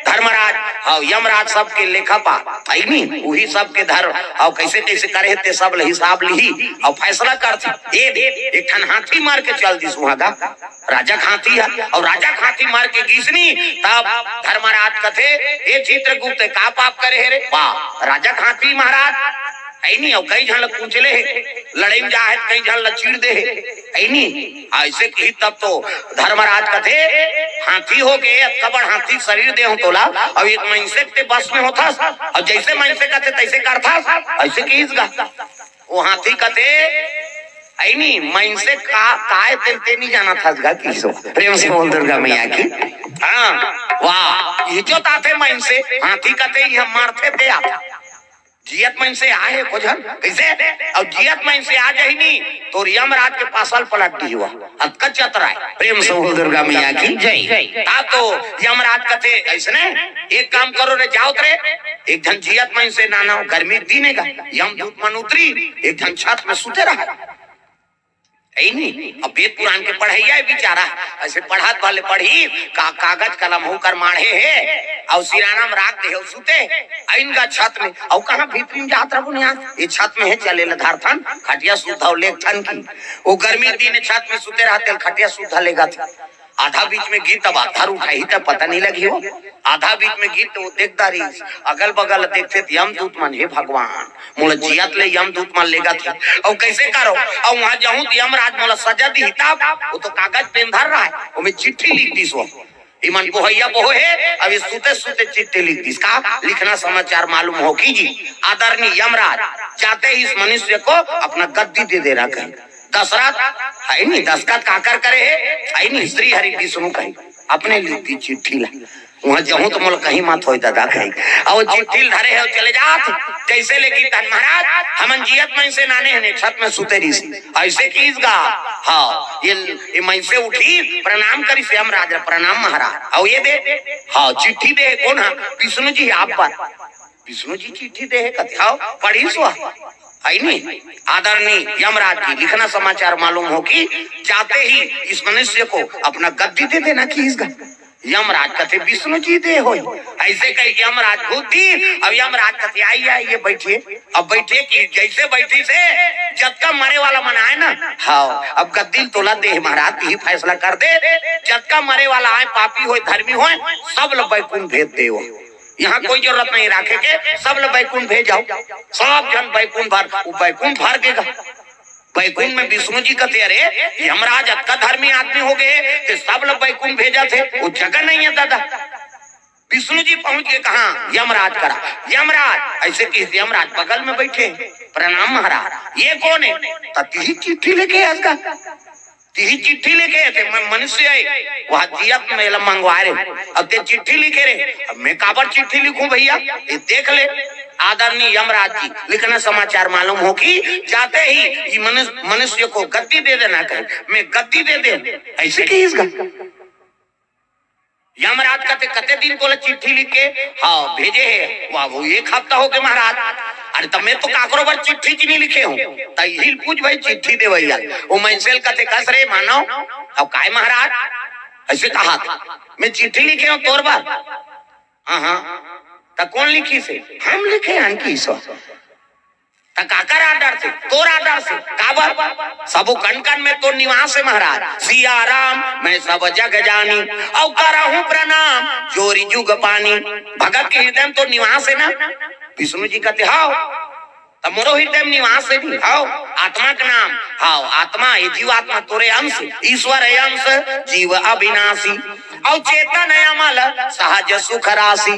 धर्मराज, हाँ, यमराज सबके लेखापाल, अई नी? उही सबके धर्म, अउ कइसे कइसे करे हे ते सब ल हिसाब लिही, अउ फैसला करथे। ए दे, एक ठन हाथी मार के चल दिस उहां गा। राजा के हाथी हे, अउ राजा के हाथी मार के गिस नी, तब धर्मराज कथे, "ए चित्रगुप्त, का पाप करे हे रे?" वाह, राजा के हाथी महाराज, अई नी, अउ कई झन ल कुचले हे, लड़ई में जा हे, कई झन ल चीर दे हे, अई नी? अइसे कही तब तो धर्मराज कथे, "हाथी हो गे, अतका बड़ हाथी शरीर दे हूं तोला, अउ एक मइनसे के बस में होथस, अउ जइसे मइनसे कथे तइसे करथस," अइसे कहिस गा। वो हाथी कथे, "अई नी, मइनसे का, काय तेल ते नहीं जानत हस गा किसो।" प्रेम से बोल दुर्गा मैया की। हाँ, वाह, ये जो ताथे मइनसे, हाथी कथे, "ये मारथे ते आता।" जियत मइनसे आए हे को झन, कइसे? अउ जियत मइनसे आ जाही नी, तोर यमराज के पासल पलट दिही वा। अतका चतरा हे। प्रेम से बोल दुर्गा मैया की जय। ता तो यमराज कथे, "अइसने एक काम करो रे, जाओ त रे, एक झन जियत मइनसे नाना गर्मी के दिन हे गा, यमदूत मन उतरी, एक झन छत में सुते रहा।" अई नी, अब वेद पुराण के पढ़इया हे बिचारा, अइसे पढ़त भले पढ़ही, का-, कागज कलम हउ कर माढ़े हे, अउ सिराना में राख दे हे, अउ सुते, अइन गा छत में, अउ कहाँ भीतरी में जात रहो नी, ये छत में हे, चले ल धरथन, खटिया सुद्धा अउ लेगथन की। वो गर्मी दिन छत में सुते रहते, खटिया सुद्धा लेगथे। आधा बीच में गिस तब आधा उठाही त पता नहीं लगी हो। आधा बीच में गिस त वो देखता रहिस, अगल बगल देखथे त यमदूत मन, "हे भगवान, मोला जियत ले यमदूत मन लेगथे, अउ कइसे करो? अउ वहां जाहूं त यमराज मोला सजा दिही तब।" वो तो कागज पेन धर रहा हे, ओमे चिट्ठी लिख दिस वो। इमन बोहइया बोहे, अब ये सुते सुते चिट्ठी लिख दिस। का लिखना समाचार मालूम हो कि जी, "आदरणीय यमराज, चाहते ही इस मनुष्य को अपना गद्दी दे देना कहीं।" दशरथ, हइ नी, दस्तखत काकर करे हे? हइ नी, श्री हरि विष्णु कही, अपने लिख दी चिट्ठी ला। उहाँ जहूँ त मोला कहीं मत होय दादा कही। अउ चिट्ठी ल धरे हे, चले जात। कइसे लेगी तहन महाराज? हमन जियत मइनसे नाने हने, छत में सुते रहिस। अइसे किहिस गा। हाँ, ये, ये मइनसे उठी, प्रणाम करिस यमराज ला, प्रणाम महाराज। अउ ये दे, हाँ, चिट्ठी दे हे, कोन हा? विष्णु जी, आप बर। विष्णु जी चिट्ठी दे हे कथे, आओ, पढ़िस वा। हइ नी, आदरणीय यमराज जी, लिखना समाचार मालूम हो कि जाते ही इस मनुष्य को अपना गद्दी दे देना किहिस गा। यमराज कथे, विष्णु जी दे होही। अइसे कहि के यमराज घूर दिस, अउ यमराज कथे, आइए, आइए, बैठिए। अब बइठे कि जइसे बइठिस हे, जतका मरे वाला मन आय ना, हाँ, अब गद्दी ल तोला दे हे महाराज, तिही फैसला कर दे। जतका मरे वाला आय, पापी होय, धर्मी होय, सब ल बैकुंठ भेज देव। इहाँ कोई जरूरत नहीं राखे के, सब ल बैकुंठ भेज जाव। सब झन बैकुंठ भर, वो बैकुंठ भर गे गा। बैकुंठ में विष्णु जी कथे, अरे यमराज अतका धर्मी आदमी हो गे, ते सब ल बैकुंठ भेजत हे, वो जगह नहीं हे दादा। विष्णु जी पहुंच गे कहाँ? यमराज करा। यमराज, अइसे किहिस, यमराज बगल में बइठे हे। प्रणाम महाराज। ये कोन हे? त तिही चिट्ठी लेके आय गा। तिही चिट्ठी लेके आय, ते म-, मनुष्य हे, वहाँ जियत में एला मंगवाय रहे। अब ते चिट्ठी लिखे रहे, अब मैं काबर चिट्ठी लिखूं भइया? ये देख ले, आदरणीय यमराज जी, लिखना समाचार मालूम हो कि जाते ही ये मनुष्य, मनुष्य को गद्दी दे देना कहे, मैं गद्दी दे दे, अइसे किहिस गा। यमराज कथे, कते दिन तोला चिट्ठी लिख के? हाँ, भेजे हे। वाह, वो एक हफ्ता हो गे महाराज। अरे, त मैं तो काकरो बर चिट्ठी च नहीं लिखे हूँ। त इही ल पूछ भई, चिट्ठी देवइया ल। वो मइनसे ल कथे, कस रे मानव, अब काय महाराज? अइसे कहा था, मैं चिट्ठी लिखे हूँ तोर बर। हाँ, हाँ। त कोन लिखिस हे? हम लिखे हन किहिस वा। त काकर आदर से? तोर आदर से। काबर? सबो कन कन में तोर निवास हे महाराज। सिया राम मैं सब जग जानी, अउ करहूं प्रणाम जोरि जुग पानी। भगत के हृदय में तोर निवास हे ना? विष्णु जी कथे, हव। त मोरो हृदय में निवास हे नी? हव। आत्मा के नाम, हव, आत्मा, ये जीवात्मा तोरे अंश, ईश्वर हे अंश, जीव अविनाशी। अउ चेतन हे अमल, सहज सुख राशि।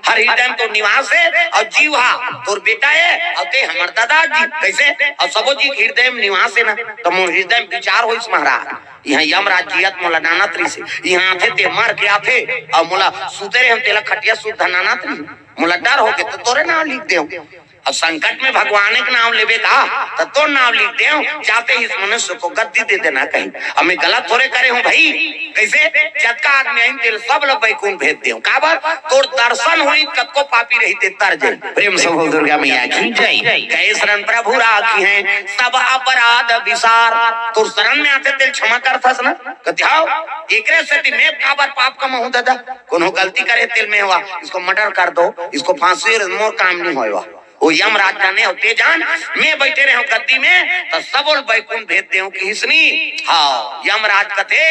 हर हृदय में तोर निवास हे, अउ जीव हा तोर बेटा हे, अउ ते हमर दादाजी। कइसे? अउ सबो जी के हृदय में निवास हे ना, त मोर हृदय में विचार होइस महाराज। इहाँ यमराज जियत मोला नानत रहिस हे, इहाँ आथे ते मर के आथे, अउ मोला सुते रहे हम तेला खटिया सुद्धा नानत रहिस। मोला डर हो गे त तोरे नाव लिख देव। अब संकट में भगवान के नाम लेबे का, त तोर नाम लिख देव, जाते ही इस मनुष्य को गद्दी दे देना कही। अब मैं गलत थोरे करे हूँ भई, कइसे? जतका आदमी आइन तेल सब ल बैकुंठ भेज देव। काबर? तोर दर्शन होई, कतको पापी रही ते तर जाई। प्रेम से बोल दुर्गा मैया की जय। गए शरण प्रभु राखिहैं सब अपराध बिसार। तोर शरण में आथे तेल क्षमा करथस ना? कथे, हव, एकरे सेती मैं काबर पाप कमाहूं दादा? कोनो गलती करे तेल में हवा, इसको मर्डर कर दो, इसको फांसी, मोर काम नहीं होय वा। वो यमराज जाने अउ ते जान, मैं बइठे रहेंव गद्दी में, त सबो ल बैकुंठ भेज देंव किहिस नी। हव, यमराज कथे,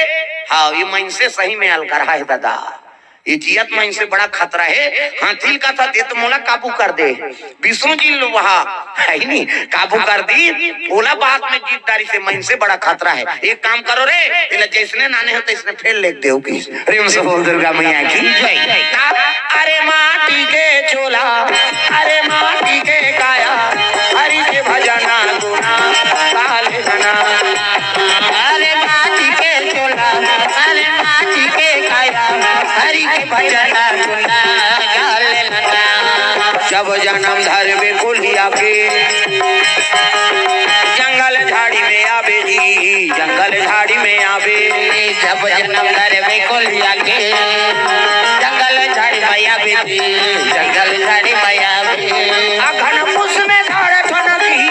हव, ये मइनसे सही में अलकरहा हे दादा। ये जियत मइनसे बड़ा खतरा हे। हाथी ल कथा दे त मोला काबू कर दे। विष्णु जी ल वहा, हइ नी, काबू कर दिस, ओला बाद में जीत डारिस हे, मइनसे बड़ा खतरा हे। एक काम करो रे, एला जइसने नाने हो तइसने फेर लेग देव किहिस। प्रेम से बोल दुर्गा मैया की जय। अरे माटी के चोला, अरे माटी के काया, हरि के भजना गुना गाले ना। अरे माटी के चोला, अरे माटी के काया, हरि के भजना गुना गाले ना। जब जनम धरबे कोलिया के, जंगल झाड़ी में आबे जी, जंगल झाड़ी में आबे। जब जनम धरबे कोलिया के, जंगल झाड़ी में आबे जी, जंगल झाड़ी में आबे। अघन पुस में झाड़ ठनकी,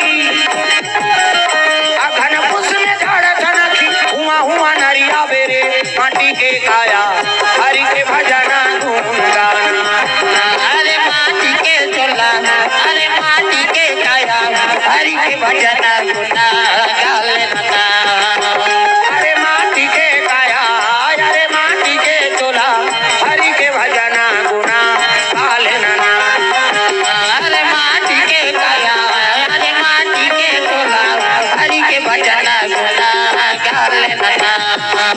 अघन पुस में झाड़ ठनकी, हुआ हुआ नरिया बेरे, माटी के काया, हरि के भजना गुण गाना। अरे माटी के चोला, अरे माटी के काया, हरि के भजना गुण गाना। अरे माटी के काया, अरे माटी के चोला, हरि के भजना गुण गाना। अरे माटी के काया, अरे माटी के चोला, हरि के भजना गुण गाना।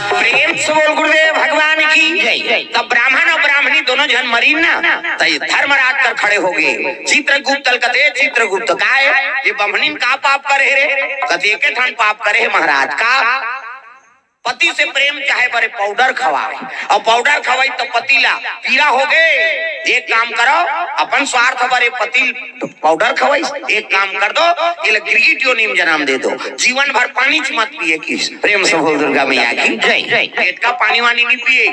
प्रेम से बोल गुरुदेव भगवान की जय। तब ब्राह्मण अउ ब्राह्मणी दोनों झन मरिन ना, त ये धर्मराज कर खड़े हो गए। चित्रगुप्त ल कथे, "चित्रगुप्त, काय ये बम्हनिन का पाप करे हे रे?" कथे, "एके ठन पाप करे हे महाराज।" "का?" "पति से प्रेम चाहे बरे पाउडर खवाए, अउ पाउडर खवाई त पति ला पीरा हो गए। एक काम करो, अपन स्वार्थ बरे पति ल पाउडर खवाई, एक काम कर दो, ये ला गिरगिट योनि में जन्म दे दो, जीवन भर पानी च मत पिए।" किस प्रेम से बोल दुर्गा मैया की जय। पेट का पानी वानी नहीं पिए।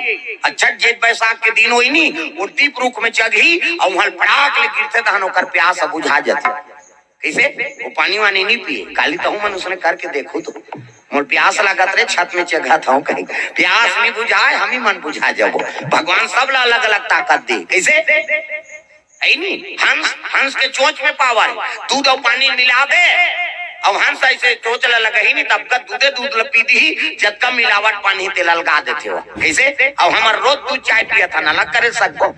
अच्छा, जेठ बैसाख के दिन होई नी, वो दीप रुख में चघही अउ वहां पड़ाक ले गिरथे, तहन ओकर प्यास ह बुझा जाथे। कइसे? वो पानी वानी नहीं पिए। काली तहूं मन उसने करके देखो तो, "मोर प्यास लागत रे, छत में चघत हूं," कहे, "प्यास नहीं बुझाए, हम ही मन बुझा जाबो।" भगवान सब ला अलग-अलग ताकत दे। कइसे? है नी? हंस, हंस के चोंच में पावर हे। दूध अउ पानी मिला दे, अउ हंस अइसे चोंच ला लगही नी, तब का दूधे दूध ला पी दिही, जतका मिलावट पानी तेला अलगा देथे हो। कइसे? अउ हमर रोज दूध चाय पियत हन, अलग करे सकबो?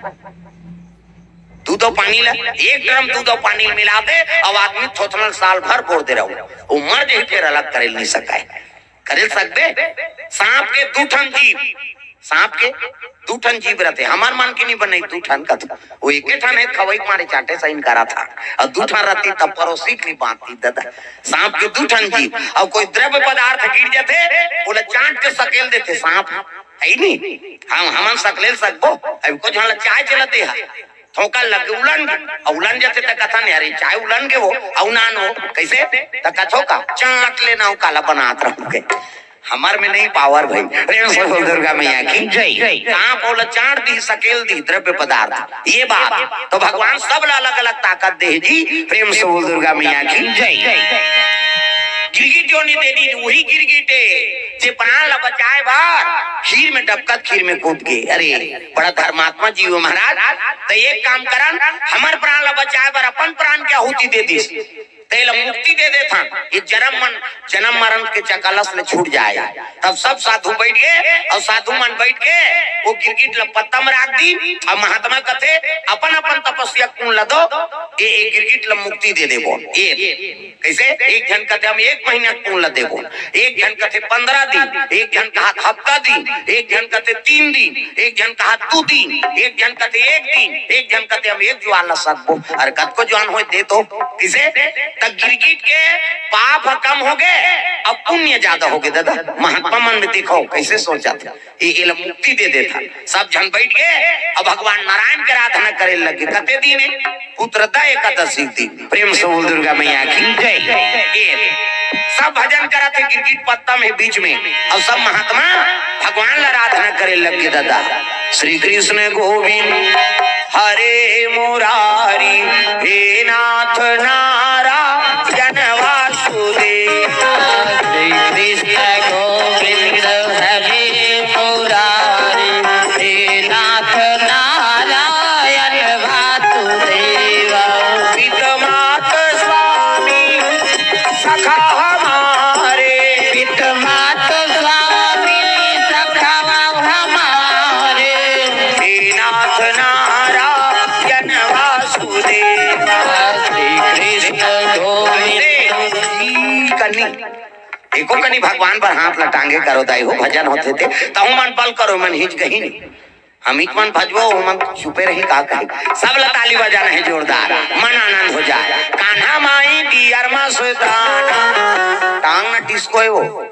दूध अउ पानी ला, एक ड्रम दूध अउ पानी मिला दे, अउ आदमी थोथनल साल भर बोर दे रहो, वो मर जाही, फेर अलग करे नहीं सकाय। करे सकबे? सांप के दू ठन जीभ, सांप के दू ठन जीभ रथे, हमर मन के नहीं बने दू ठन कथो। वो एके ठन हे, खवई के मारे चांटे सही करत हे, अउ दू ठन रथे तब परोसी के नहीं बांधती दादा। सांप के दू ठन जीभ, अउ कोई द्रव्य पदार्थ गिर जाथे, ओला चांट के सकेल देथे सांप, है नी? हम, हमन सकेल सकबो? अब कुछ झन ला चाय चलत हे, थोका लग उलन गे, अउ उलन जथे त कथन, "अरे, चाय उलन गे वो, अउ नान वो।" कइसे? त कथो का, "चांट लेना हो, काला बनात रहूं के।" हमर में नहीं पावर भाई। प्रेम से बोल दुर्गा मैया की जय। सांप ओला चांट दी, सकेल दी द्रव्य पदार्थ, ये बात। तो भगवान सब ला अलग-अलग ताकत दे जी। प्रेम से बोल दुर्गा मैया की जय। गिरगिट योनि दे दी, वही गिरगिट हे, जे प्राण ला बचाए बर खीर में डबकत, खीर में कूद गे। अरे, बड़ा धर्मात्मा जीव हे महाराज। त एक काम करन, हमर प्राण ला बचाए बर अपन प्राण के आहुति दे दिस, तेला मुक्ति दे देथन, ये जन्म मन, जन्म मरण के चकलस ले छूट जाए। तब सब साधु बैठ गे, अउ साधु मन बैठ के वो गिरगिट ला पत्ता में राख दी, अउ महात्मा कथे, "अपन अपन तपस्या के पुण्य ला दो, ये, ये गिरगिट ला मुक्ति दे देबो।" ये कइसे? एक झन कथे, "हम एक महीना के पुण्य ला देबो।" एक झन कथे, "पंद्रह दिन।" एक झन कहा, "हफ्ता दिन।" एक झन कथे, "तीन दिन।" एक झन कहा, "दू दिन।" एक झन कथे, "एक दिन।" एक झन कथे, "हम एक जुआर ला सकबो।" अरे, कतको जुआर होय, दे तो। कइसे? त गिरगिट के पाप ह कम हो गे, अब पुण्य ज्यादा हो गे दादा। महात्मा मन में देखो, कइसे सोचथे। ये, ये ला मुक्ति दे देथन। सब झन बैठ गे, अब भगवान नारायण के आराधना करे लग गे। कते दिन हे? पुत्रदा एकादशी के दिन। प्रेम से बोल दुर्गा मैया की जय। ये सब भजन करत हे गिरगिट पत्ता में बीच में, अउ सब महात्मा भगवान ला आराधना करे लग गे दादा। श्री कृष्ण गोविंद हरे मुरारी, हे नाथ नारायण वासुदेव। श्री कृष्ण गोविंद हरे मुरारी, हे नाथ नारायण वासुदेव। पित मात स्वामी सखा हमारे। पित मात स्वामी सखा हमारे। हे नाथ नारायण वासुदेव। श्री कृष्ण गोविंद। कनी, एको कनी भगवान पर हाथ लटांगे करो दाई हो, भजन होथे ते, तहु मन बल करो, मन हिच कहीं नहीं। हम एक मन भजबो, वो मन चुपे रही, का कही? सब ला ताली बजाना हे जोरदार, मन आनंद हो जाए। कान्हा माई डियर मस्ताना, टांग ना डिस्को हे वो।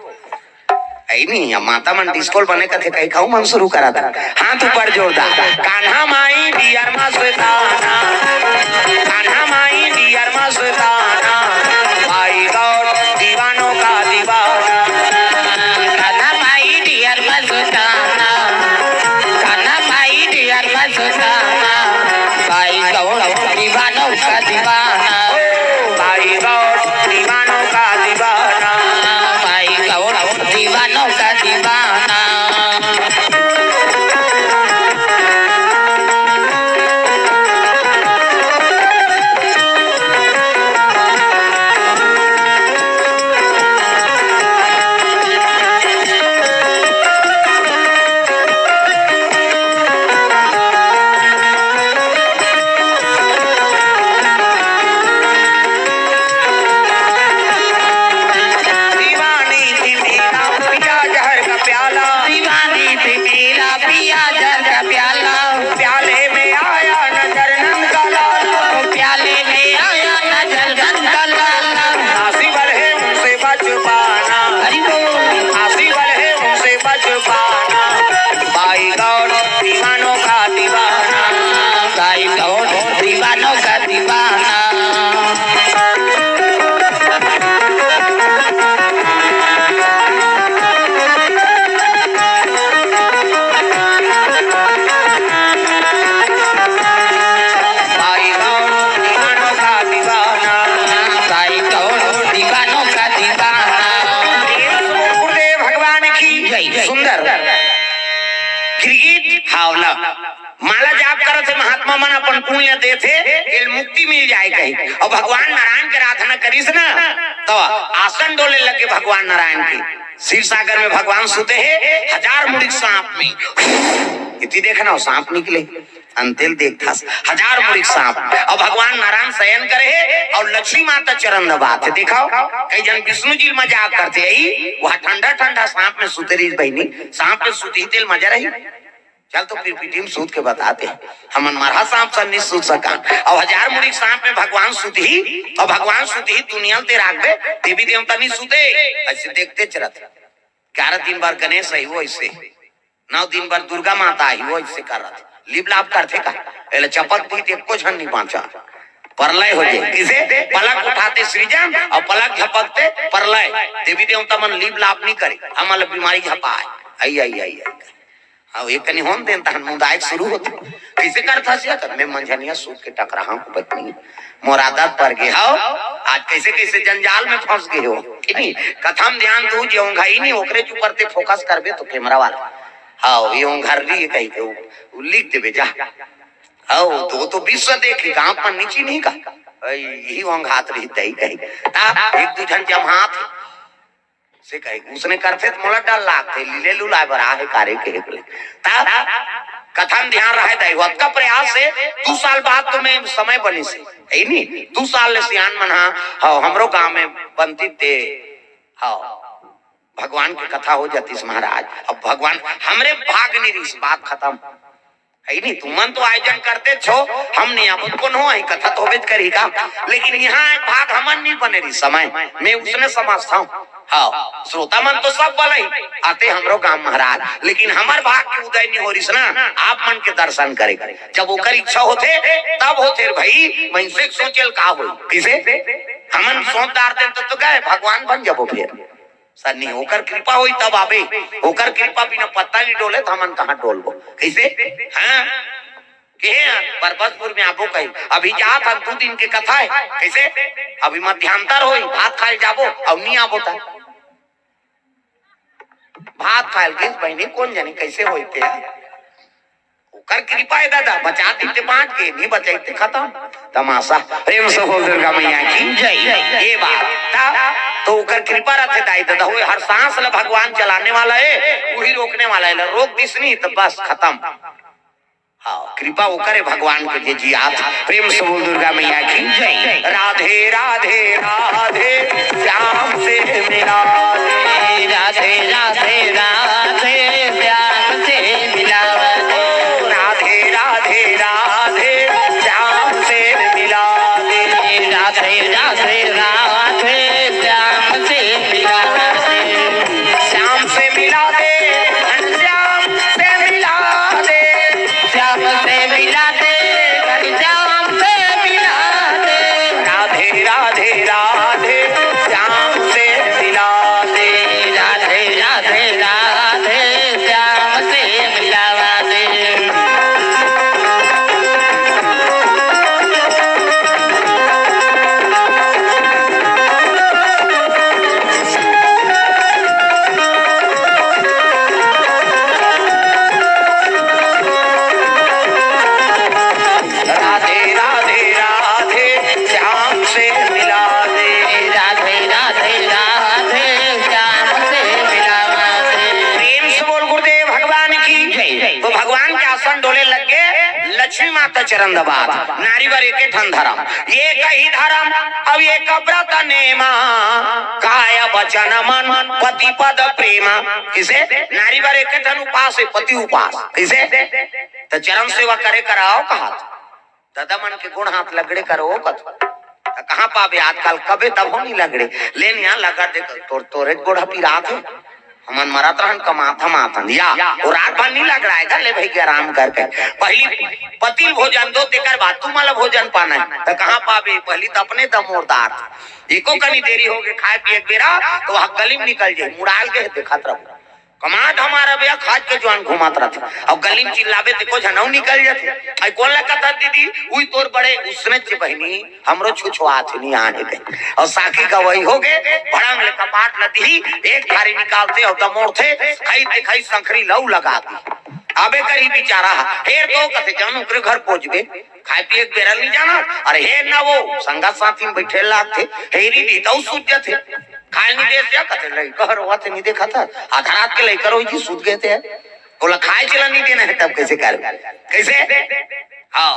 ऐ नहीं, अब माता मन डिस्को बने कथे, कही खाऊ मन शुरू करा था। हाथ ऊपर जोरदार। कान्हा माई डियर मस्ताना, कान्हा माई डियर मस्ताना, भाई गौर दीवानों का दीवाना। कान्हा माई डियर मस्ताना, कान्हा माई डियर मस्ताना, भाई गौर दीवानों का दीवाना। भाई गौर दीवानों का दीवाना। भाई गौर दीवानों का दीवाना। माला जाप करत हे महात्मा मन, अपन पुण्य देथे, एल मुक्ति मिल जाए कही। अउ भगवान नारायण के आराधना करिस ना, त आसन डोले लगे भगवान नारायण के। शिव सागर में भगवान सुते हे, हजार मुड़ी सांप में। इति देखना, सांप निकले, अंतेल देखथस, हजार मुड़ी सांप। अउ भगवान नारायण शयन करे हे, अउ लक्ष्मी माता चरण दबात हे। देखव, कई झन विष्णु जी मजाक करथे, "अई, वहाँ ठंडा ठंडा सांप में सुते रही बहिनी, सांप में सुते ही तेल मजा रही।" चल तो फिर पीटी में सूत के बताते हैं। हमन मरहा सांप सन नहीं सूत सकान। अउ हजार मुड़ी सांप में भगवान सुत ही, अउ भगवान सुत ही दुनिया ते राखबे, देवी देवता नहीं सुते। ऐसे देखते चलत। ग्यारह दिन बर गणेश आही वो ऐसे, नौ दिन बर दुर्गा माता आही वो ऐसे करत। लिप लाप करथे का? एला चपक दी ते एको झन नहीं बाँचा। परलय हो जाए। किसे? पलक उठाते सृजन अउ पलक झपकते परलय। देवी देवता मन लिप लाप नहीं करे, हमन ला बीमारी झपाए। आई, आई, आई, आई। अउ एक कनी होन देन, तहन मुदायक शुरू होथे। कइसे करथस ये? त मैं मंझनिया सूत के टकराहा हूँ बहिनी, मोर आदत पर गे हव, आज कइसे कइसे जंजाल में फंस गे हो। कि नहीं? कथा म ध्यान दू, जे ओंघाई नहीं, ओकरे ऊपर ते फोकस करबे तो कैमरा वाला, हव, ये ओंघर रही है कही के, वो, वो लिख देबे जा। हव, तो, वो तो विश्व देखी, गाँव पर नीची नहीं का? अई, यही ओंघात रही तई कही। ता एक दू झन जम्हात से कहे, उसने करथे त मोला डर लागथे, लीले लुलाए बर आहे कारे के हेकले। ता कथा म ध्यान रहे दाई, ओतका प्रयास से दू साल बाद तो मैं समय बनिस हे, है नी? दू साल ले सियान मन हा, हव, हमरो गांव में बनती ते, हव, भगवान के कथा हो जातीस महाराज। अब भगवान हमरे भाग नहीं रहीस, बात खतम। है नहीं, तुमन तो आयोजन करते छो, हम नहीं आबो, कौन हो, आई कथा तो होबे करी का, लेकिन यहाँ एक भाग हमन नहीं बने रही समय, मैं उसने समझता हूँ। हाँ, श्रोता मन तो सब बलई आते हमरो गांव महाराज, लेकिन हमर भाग के उदय नहीं हो रहीस ना, आप मन के दर्शन करे। जब ओकर इच्छा होथे, तब होथे रे भाई, मनसे के सोचेल का होई, किसे? हमन सोच डारते तो, तो गए, भगवान बन जाबो फिर। सर नहीं, ओकर कृपा होई तब आबे, ओकर कृपा बिना पत्ता नहीं डोले, त हमन कहाँ डोलबो? कइसे? हाँ? केहे परबतपुर में आबो कही, अभी जात हन, दू दिन के कथा हे। कइसे? अभी मध्यांतर होई, भात खाए जाबो, अउ नहीं आबो त भात खाए ल गिस बहिनी, कौन जानी कइसे होई ते। ओकर कृपा हे दादा, बचा देते बांट के, नहीं बचाई ते खतम। तमाशा। प्रेम से बोल दुर्गा मैया की जय। ये बात ता, तो ओकर कृपा रहते दाई दादा, वो हर सांस ला भगवान चलाने वाला हे, वही रोकने वाला हे, ला रोक दिस नहीं तो बस खतम। हाँ, कृपा ओकर हे भगवान के जे जियात। प्रेम से बोल दुर्गा मैया की जय। राधे राधे राधे, श्याम से मिला दे। राधे राधे राधे, श्याम से मिला दे। राधे राधे राधे, श्याम से मिला दे। राधे राधे राधे, श्याम से मिला दे। श्याम से मिला दे, घनश्याम से मिला दे। श्याम से मिला दे, घनश्याम से मिला दे। राधे राधे राधे, श्याम से मिला दे। राधे राधे राधे, श्याम से मिला दे। राधे राधे राधे, श्याम से मिला दे। राधे राधे राधे, श्याम से मिला दे। प्रेम से बोल गुरुदेव भगवान की जय। तो भगवान के आसन डोले लग गे, लक्ष्मी माता चरण दबात। नारी बर एके ठन धरम, एक ही धरम, अब एक व्रत नेमा, काय वचन मन पति पद प्रेमा। किसे? नारी बर एके ठन उपास हे, पति उपास। किसे? त चरण सेवा करे कराओ कहत। दादा मन के गोड़ हाथ लगड़े करो कत। त कहाँ पाबे आजकल, कबे तब हो नहीं लगड़े। लेन यहाँ लगड़ दे, तोर, तोरे गोड़ पिरात हे। हमन मरत रहन, कमात हम आथन। या, वो रात भर नहीं लगड़ाएगा, ले भाई के आराम करके। पहली पति ल भोजन दो, तेकर बाद तुमन ला भोजन पाना हे। त कहाँ पाबे, पहली त अपने दमोरदार। एको कनी देरी हो गे खाए पिए के बेरा, त वहाँ गली में निकल जाए, मुड़ाल के देखत रहो। कमात हमारा भैया खाज के जुआन घुमात रहथे। अब गली में चिल्लाबे ते को झनऊ निकल जाथे। आई कोन ला कथा दीदी, उई तोर बड़े उसने चे बहिनी, हमरो छुछुआत हे, नहीं आने दे। अउ साखी गवई हो गे, भड़ंग ले कपाट ल दिही, एक थारी निकालथे अउ दमोड़थे, खई ते खई संखरी लऊ लगा दी। आबे करही बिचारा ह। हेर तो कथे, जान ओकरे घर पहुंचबे, खाए पिए के बेरा नहीं जाना। अरे हेर ना, वो संगत साथी में बैठे लागथे, हेरी दी तो सूझ जथे। खाए नहीं देस या कथे, लइका हर होवत हे, नहीं देखा था, आधा रात के लइका रोई जी सूत गए थे। बोला खाए चला नहीं देना है, तब कैसे कर, कैसे? हाँ,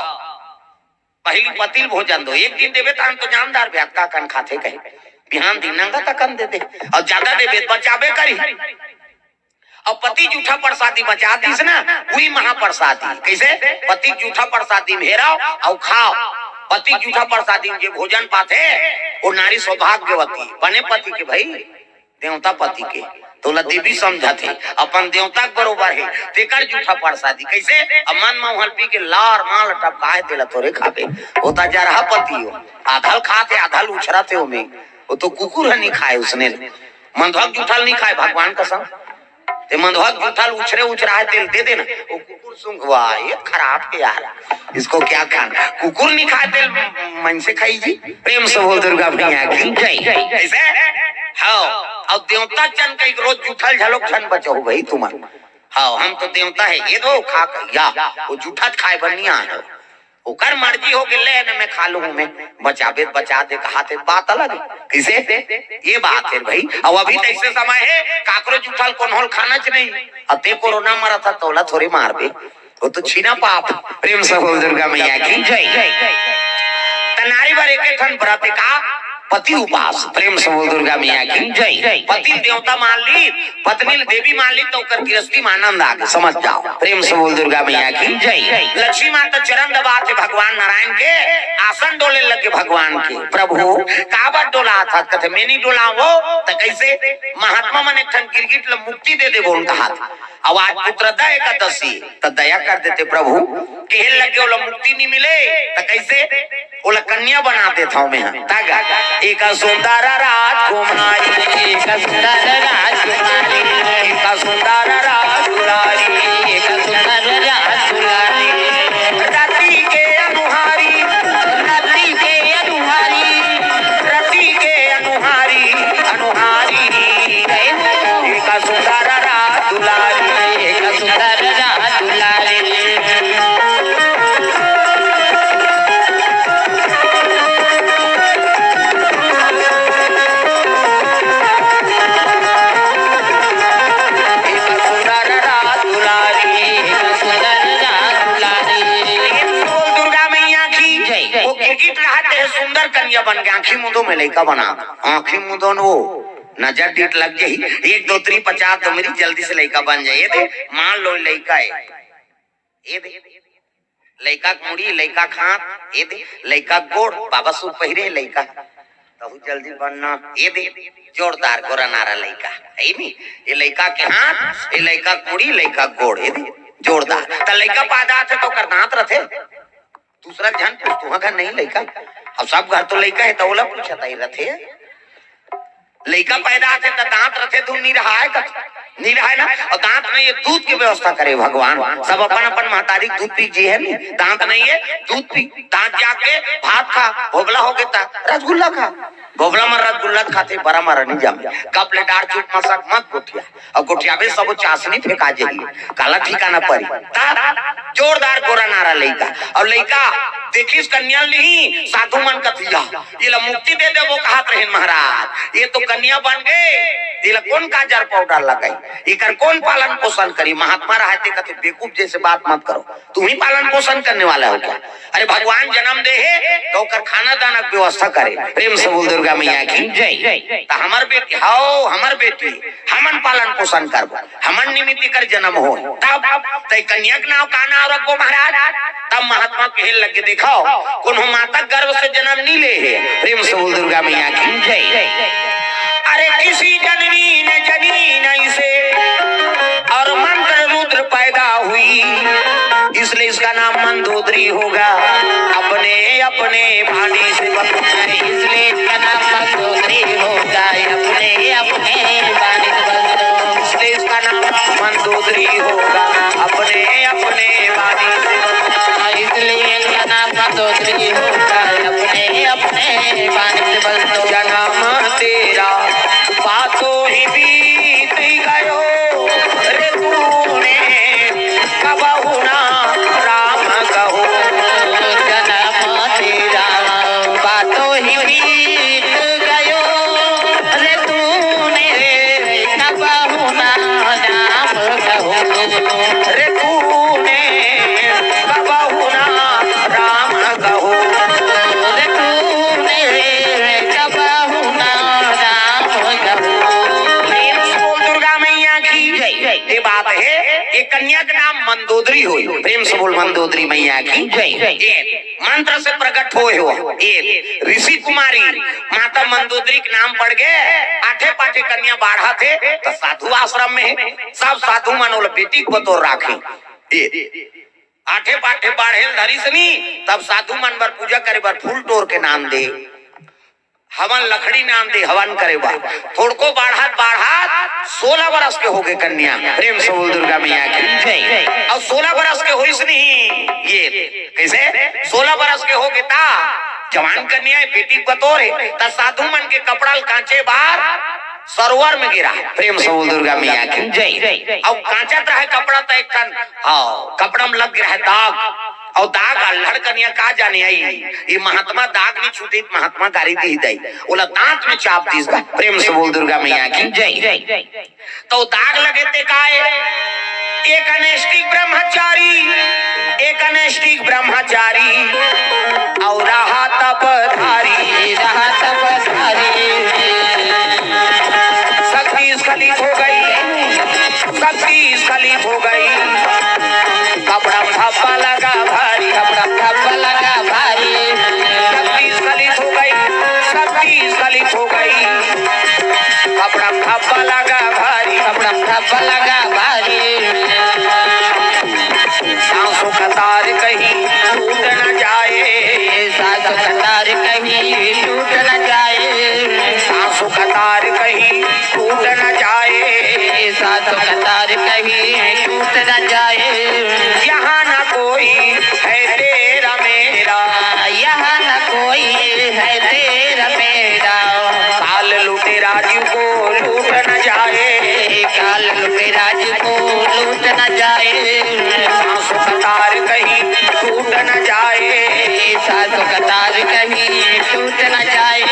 पहली पति ल भोजन दो, एक दिन देबे त हम तो जानदार बे, अतका कन खाथे कहे, बिहान दिन नंगा तकन दे दे, और ज्यादा देबे त बचाबे करी। अब पति जूठा प्रसादी बचा दिस ना, वही महाप्रसादी। कैसे? पति जूठा प्रसादी में हेराव अउ खाव। पति जूठा प्रसादी में जे भोजन पाथे, वो नारी सौभाग्यवती, बने पति के भाई देवता पति के, तोला देवी समझत हे, अपन देवता के बरोबर हे, तेकर जूठा प्रसादी। कैसे? अब मन म उहल पी के लार माल टपकाए, तेला थोरे खाबे। होता जा रहा पति हो, आधल खाथे, आधल उछरत हे ओमे। वो तो कुकुर ह नहीं खाए उसने। मंधवा के जूठा ल नहीं खाए, भगवान कसम। ते मंधवा के जूठा ल उछरे उछरा है, तेल दे देना। वो कुकुर सूंघवा, ये खराब है यार, इसको क्या खाना? कुकुर नहीं खाए, तेल मनसे खाई जी। प्रेम से बोल दुर्गा मैया की जय। कैसे? हाँ, अब देवता चन कई रोज जूठा ल झलोक झन बचाओ भाई तुमन। हाँ, हम तो देवता है, ये दो खा के या, वो जूठा खाए बर नहीं आए। ओकर मर्जी हो गेले न, मैं खा लूं, मैं बचाबे त बचा दे, कहा थे बात अलग है। किसे? ये बात है भाई। अब अभी तो ऐसे समय है, काकरो जूठा ल कोनो ल खाना च नहीं। अब ते कोरोना मरा था, तोला थोड़ी मारबे, वो तो छीना पाप। प्रेम से बोल दुर्गा मैया की जय। त नारी बर एक ठन व्रत का पति उपास। प्रेम से बोल दुर्गा मैया की जय। पति ल देवता मान ली, पत्नी ल देवी मान ली, तो ओकर गृहस्थी में आनंद आ गए, समझ जाओ। प्रेम से बोल दुर्गा मैया की जय। लक्ष्मी माता चरण दबाथे भगवान नारायण के, आसन डोले लगे भगवान के। प्रभु काबर डोला था? कथे मैं नहीं डोला हो तो कैसे? महात्मा मन एक ठन गिरगिट ल मुक्ति दे देबो उनका हाथ। अब आज पुत्रदा एकादशी, त दया कर देते प्रभु, केहे लगे ओला मुक्ति नहीं मिले, त कैसे? ओला कन्या बना देत हव मैं ह। तागा, एक सुंदर राजकुमारी, एक सुंदर राजकुमारी, एक सुंदर राजकुमारी, एक सुंदर राजकुमारी। राती के अनुहारी, राती के अनुहारी, राती के अनुहारी, अनुहारी। एक सुंदर राज दुलारी, एक सुंदर राज दुलारी। एक सुंदर राज दुलारी, एक सुंदर राज दुलारी। बोल दुर्गा मैया की जय। वो गिरगिट रहत हे, सुंदर कन्या बन के आंखी मुंदो में लइका बना, आंखी मुंदो न वो नजर डीठ लग जाही, एक दो तीन पचास दो मेरी जल्दी से लइका बन जाए। ये दे, मान लो लइका है, ये दे, लइका के मुड़ी, लइका के हाथ, ये दे, लइका के गोड़, बाबा सूट पहिरे लइका, तहु जल्दी बनना। ये दे, जोरदार गोरा नारा लइका है नी। ये लइका के हाथ, ये लइका के मुड़ी, लइका के गोड़, ये दे, जोरदार। त लइका पैदा थे तो ओकर दांत रथे, दूसरा झन पूछ, तुहा घर नहीं लइका? अब सब घर तो लइका है, त ओला पूछत आई रथे। लइका पैदा होथे त दांत रथे, धुन नहीं रहा है, कथे नहीं रहा है ना। और दांत में ये दूध की व्यवस्था करे भगवान, सब अपन अपन महतारी के दूध पी जी है नहीं, दांत नहीं है, दूध पी, दांत जाके भात खा, भोबला हो गया त रसगुल्ला खा, भोबला मर रसगुल्ला खाथे, बड़ा मर नहीं जामे, कप ले डार चुप मसक मत गोठिया। अब गोठियाबे सबो चासनी फेंका जाही, काला ठिकाना परी। त जोरदार गोरा नारा लइका। अब लइका देखिस कन्या ल नहीं, साधु मन कथिया, ये ला मुक्ति दे देबो कहत रहेन महाराज, ये तो कन्या बन गए, ये ला कौन काजर पाउडर लगाई, एकर कौन पालन पोषण करी? महात्मा रहते कथे, बेवकूफ जैसे बात मत करो, तुम ही पालन पोषण करने वाला हो क्या? अरे भगवान जन्म दे हे तो ओकर खाना दाना के व्यवस्था करे। प्रेम से बोल दुर्गा मैया की जय। त हमर बेटी हव, हमर बेटी, हमन पालन पोषण करबो, हमन निमित्त एकर जन्म हो। तब तय कन्या के नाव का नाव रखबो महाराज? तब महात्मा कहे लगे, देखो, कोनो माता गर्भ से जन्म नहीं ले हे। प्रेम से बोल दुर्गा मैया की जय। अरे किसी जननी ने जनी नहीं से और मंत्र रुद्र पैदा हुई, इसलिए इसका नाम मंदोदरी होगा। अपने अपने पानी से बन-, इसलिए इसका नाम मंदोदरी होगा। अपने अपने पानी से बन-, इसलिए इसका नाम मंदोदरी होगा। अपने अपने पानी से बन-, इसलिए इसका नाम मंदोदरी होगा। अपने अपने पानी से बन-, जन्म तेरा पासो ही बीत गयो रे तूने। मंदोदरी होय, प्रेम से बोल मंदोदरी मैया की जय। ये मंत्र से प्रकट होय हो, ये ऋषि कुमारी माता मंदोदरी के नाम पड़ गए। आठे पाठे कन्या बाढ़ा थे तो साधु आश्रम में है, सब साधु मन ओला बेटी के बतौर राखे। ये आठे पाठे बाढ़े ल धरिस नी, तब साधु मन बर पूजा करे बर फूल टोर के नाम दे, हवन लकड़ी नाम दे, हवन करे बर। थोड़को बाढ़त बाढ़त सोलह बरस के हो गए कन्या। प्रेम से बोल दुर्गा मैया की जय। और सोलह बरस के होइस नहीं ये, कैसे सोलह बरस के हो गए ता जवान कन्या है, बेटी बतौर है, ता साधु मन के कपड़ा ल कांचे बार सरोवर में गिरा। प्रेम से बोल दुर्गा मैया की जय। और कांचत रहे कपड़ा, तो एक ठन, हाँ, कपड़ा में लग रहे दाग, और दाग अल्हड़ कनिया का जाने आई, ये महात्मा दाग नहीं छूटे, महात्मा गारी दी दई, ओला दांत में चाप दीस बा। प्रेम से बोल दुर्गा मैया की जय। तो दाग लगे ते काय, एक अनैष्ठिक ब्रह्मचारी, एक अनैष्ठिक ब्रह्मचारी, और रहा तपधारी। रहा तपधारी। शक्ति स्खलित हो गई, शक्ति स्खलित हो गई। कपड़ा में धब्बा लगा भारी, कपड़ा में धब्बा लगा भारी। शक्ति स्खलित हो गई, शक्ति स्खलित हो गई। कपड़ा में धब्बा लगा भारी, कपड़ा में धब्बा लगा भारी। सांसों का तार कहीं टूट न जाए, सांसों का तार कहीं टूट न जाए। सांसों का तार कहीं टूट न जाए, सांसों का तार कहीं टूट न जाए। यहाँ न कोई है तेरा मेरा, यहाँ न कोई है तेरा मेरा। काल लूटे राज को लूट न जाए, काल लूटे राज को लूट न जाए। सांसों का तार कहीं टूट न जाए, सांसों का तार कहीं टूट न जाए।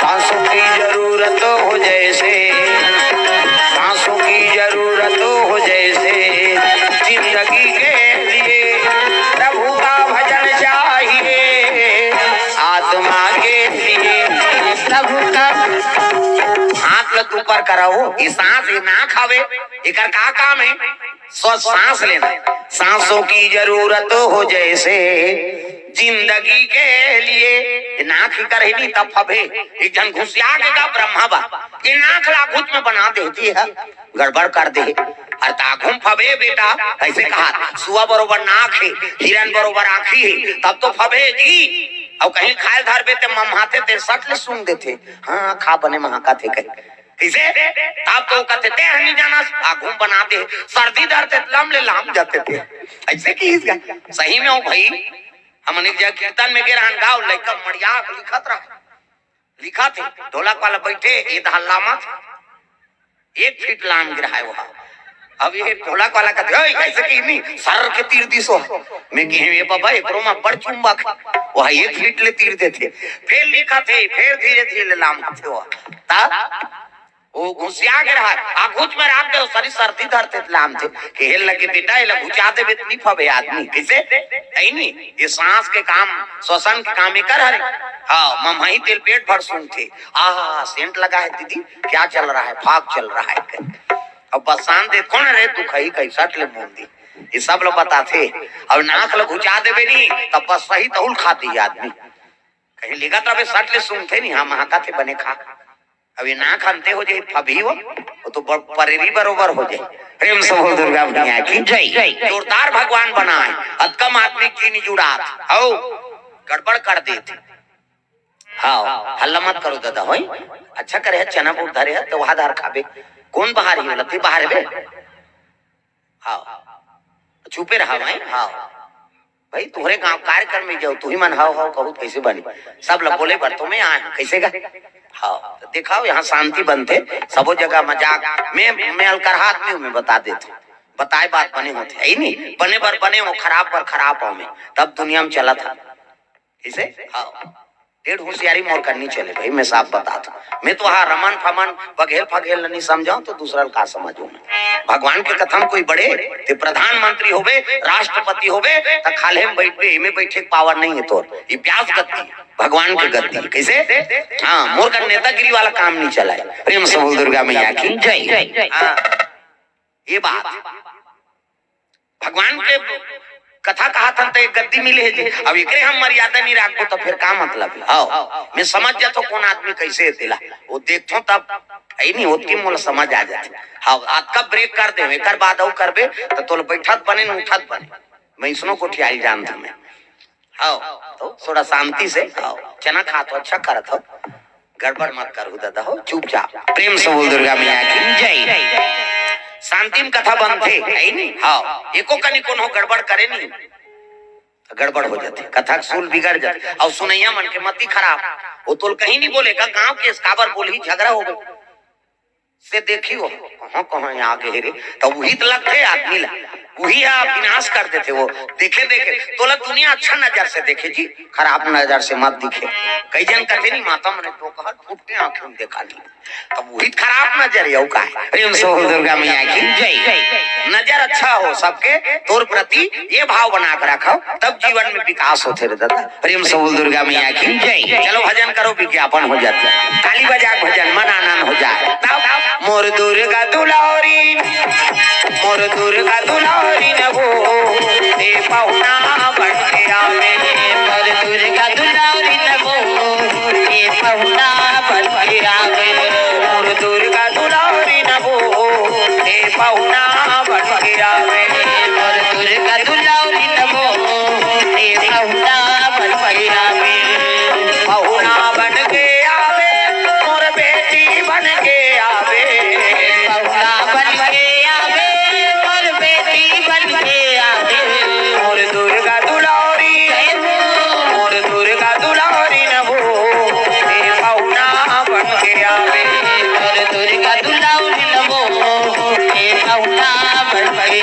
सांसों की जरूरत हो जैसे, सांसों की जरूरत हो जैसे, जिंदगी के लिए प्रभु का भजन चाहिए, आत्मा के लिए प्रभु का। हाथ ल ऊपर कराओ, ये सांस, ये नाक हवे, एकर का काम है? स्व सांस लेना। सांसों की जरूरत हो जैसे, जिंदगी के लिए। ये नाक ही कर ही नहीं तब फबे। एक जन घुसिया के का ब्रह्मा बा, ये नाक ला घुच में बना देती है, गड़बड़ कर दे। अरे त आघू म फबे बेटा, ऐसे कहा, सुआ बरोबर नाक है, हिरन बरोबर आँखी है, तब तो फबे जी। और कहीं खाए धरबे ते मम्हाते ते सट ले सूंघ देथे, हाँ, खा बने महाका थे कहीं। किसे? तब तो कहते ते हनी जाना, आघू म बना दे, सर्दी धरते लम ले लाम जाते थे। ऐसे की इसका? सही में हो भाई, हमन एक जगह कीर्तन में गे रहन, गाँव लइका मड़िया के लिखत रहा, लिखत हे, ढोलक वाला बैठे, ये हल्ला मत, एक फीट लाम गिरा है वहाँ। अब ये ढोलक वाला कहते, "ओए, कैसे की नहीं, सर के तीर दिसो।" मैं कहे, "ये बाबा, एकरो में बड़ चुंबक है, वहाँ एक फीट ले तीर देथे।" फिर लिखत हे, फिर धीरे धीरे ले लाम थे वहाँ। ता वो घुसिया के रहा, आ घुच में राख दे, सारी सर्दी धरते लाम थे। कहे लगे, "बेटा, एला घुचा देबे त नहीं फबे आदमी।" किसे? नहीं, नहीं, ये सांस के काम, श्वसन के काम ये कर हरे। हाँ, मम्हई तेल पेट भर सूंघथे। आहा, सेंट लगा है दीदी, क्या चल रहा है? फाग चल रहा है। अब बसान दे, "कौन रे दुखई कहीं सट ले मुंदी?" ये सब लोग बताथे। अब नाक ल घुचा देबे नहीं, तब बस सही तहुल खा दी आदमी। कहीं लिखत रहे सट ले सूंघथे नहीं, हाँ, महाका थे बने खा। अब ये नाक अंते हो जाए, फबही वो, वो तो ब-, परेरी बरोबर हो जाए। प्रेम से बोल दुर्गा मैया की जय। जोरदार भगवान बनाए, अतकम आदमी की नहीं जुड़ात, हो, गड़बड़ कर देथे। हाँ, हल्ला मत करो दादा, होई? अच्छा करे है, चना बूट धरे है, तो वहाँ धार खाबे। कौन बाहर ही वाला? ती बाहर बे? हाँ, चुपे रहा भाई। हाँ भाई, तुहरे गांव कार्यक्रम में जाओ, तुही मन हाव हाव कहू त कैसे बनी? सब ला बोले बर तो मैं आए हूँ, कैसे गा? हाँ, तो दिखाओ, यहाँ शांति बनथे, सबो जगह मजाक। मैं, मैं अलकरहा आदमी हूँ, मैं बता देत हूँ, बताए बात बने होथे, है ही नहीं। बने बर बने हो, खराब बर खराब हो, मैं तब दुनिया में चलत है। इसे हाँ, डेढ़ होशियारी मोर करनी चले भाई, मैं साफ बता दू। मैं तो हाँ रमन फमन बघेल फघेल नहीं समझाऊं तो दूसरा का समझू मैं। भगवान के कथा में कोई बड़े ते प्रधानमंत्री होबे, राष्ट्रपति होबे, त खाल्हे में बैठबे, एमे बैठे के पावर नहीं है तोर। ये प्यास गति, भगवान के गति। कैसे? हाँ, मोर का नेतागिरी वाला काम नहीं चला है। प्रेम से बोल दुर्गा मैया की जय। हाँ, ये बात भगवान के कथा कहा था तो एक गद्दी मिले है जी। अब एकरे हम मर्यादा नहीं रखबो तो फिर का मतलब है? हाँ, मैं समझ जातो कौन आदमी कैसे है तेला। वो देखतो तब है नहीं होत कि मोला समझ आ जाते। हाँ, आज का ब्रेक कर दे, एकर बाद अउ करबे तो तोला बैठत बने न उठत बने। मैं इसनो कोठियाल जानता मैं। हाँ, तो थोड़ा शांति से, हाँ, चना खात हो, अच्छा करत हो, गड़बड़ मत करू दादा हो, चुपचाप। प्रेम से बोल दुर्गा मैया की जय। शांति में कथा बनथे, है नहीं? हाँ, एको कनी कोनो गड़बड़ करे नहीं, तो गड़बड़ हो जाथे, कथा के सूल बिगड़ जाथे। और सुनैया मन के मति खराब, वो तोल कहीं नहीं बोले का, गांव के काबर बोलही, झगड़ा हो गए। से देखी हो, कहाँ कहाँ आ गए रे, तब वही तो लगथे आदमी ला, वही हा विनाश कर देथे वो। देखे देखे तोला दुनिया अच्छा नजर से देखे जी, खराब नजर से मत दिखे। कई जन कथे नहीं, माता मने तो कहा फुटते आंखें में देखा नहीं, तब वही खराब नजर है, का है? प्रेम से बोल दुर्गा मैया की जय। नजर अच्छा हो सबके तोर प्रति, ये भाव बना के रखो, तब जीवन में विकास होते रे दादा। प्रेम से बोल दुर्गा मैया की जय। चलो भजन करो, विज्ञापन हो जाता है, ताली बजा के भजन, मन आनंद हो जाए। तब मोर दुर्गा दुलारी, मोर दुर्गा दुलारी न वो, ते पहुना बन के आवे। मोर दुर्गा दुलारी न वो, ते पहुना बन के आवे। मोर दुर्गा दुलारी न वो, ते पहुना बन के आवे। मोर दुर्गा दुलारी न वो, ते पहुना बन के आवे। पहुना बन के आवे, मोर बेटी बन के आवे। पहुना बन के आवे, मोर बेटी बन के आवे। मोर दुर्गा दुलारी, मोर दुर्गा दुलारी न वो, ते पहुना बन के आवे। मोर दुर्गा दुलारी न वो, ते पहुना बन के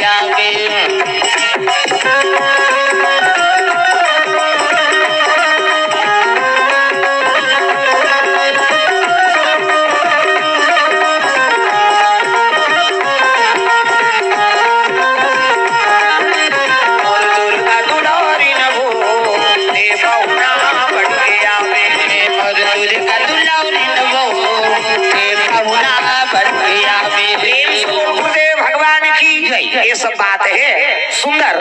आवे। प्रेम से बोल गुरुदेव भगवान की जय। ये सब बात है सुंदर।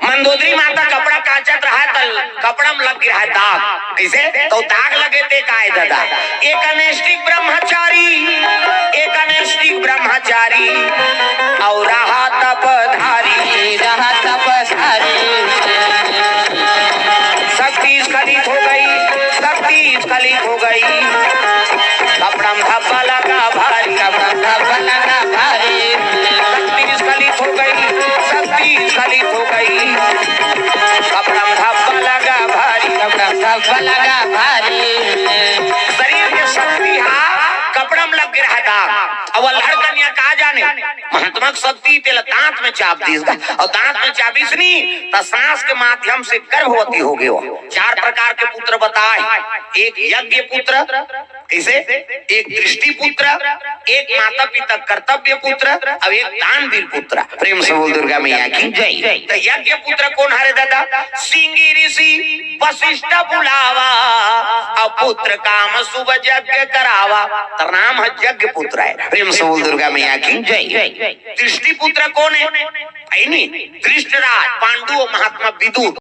मंदोदरी माता कपड़ा कांचत रहा त कपड़ा में लग गया है दाग। कैसे? तो दाग लगे ते काय दादा? एक अनैष्ठिक ब्रह्मचारी, एक अनैष्ठिक ब्रह्मचारी और रहा तपधारी, रहा तपधारी। शक्ति स्खलित हो गई, शक्ति स्खलित हो गई। कपड़ा में धब्बा लगा भारी, कपड़ा में धब्बा लगा भारी। शक्ति स्खलित हो गई, शक्ति स्खलित हो गई। कपड़ा में धब्बा लगा भारी, कपड़ा में धब्बा लगा भारी। शरीर के शक्ति हा कपड़ा में लग गे रहा दाग। अब अल्हड़ कन्या का जाने, महात्मा के शक्ति तेला दांत में चाप दीस गा। और दांत में चापिस नी, त सांस के माध्यम से गर्भवती हो गयो। चार प्रकार के पुत्र बताए, एक यज्ञ पुत्र, कैसे? एक दृष्टि पुत्र, एक माता पिता कर्तव्य पुत्र, और एक दानवीर पुत्र। प्रेम से बोल दुर्गा मैया की जय। तो यज्ञ पुत्र कौन हरे दादा? सिंगी ऋषि वशिष्ठ बुलावा, और पुत्र काम शुभ यज्ञ करावा। तो नाम है यज्ञ पुत्र है। प्रेम से बोल दुर्गा मैया की जय। दृष्टि पुत्र कौन है? है नी? धृष्टराज, पांडु और महात्मा विदुर।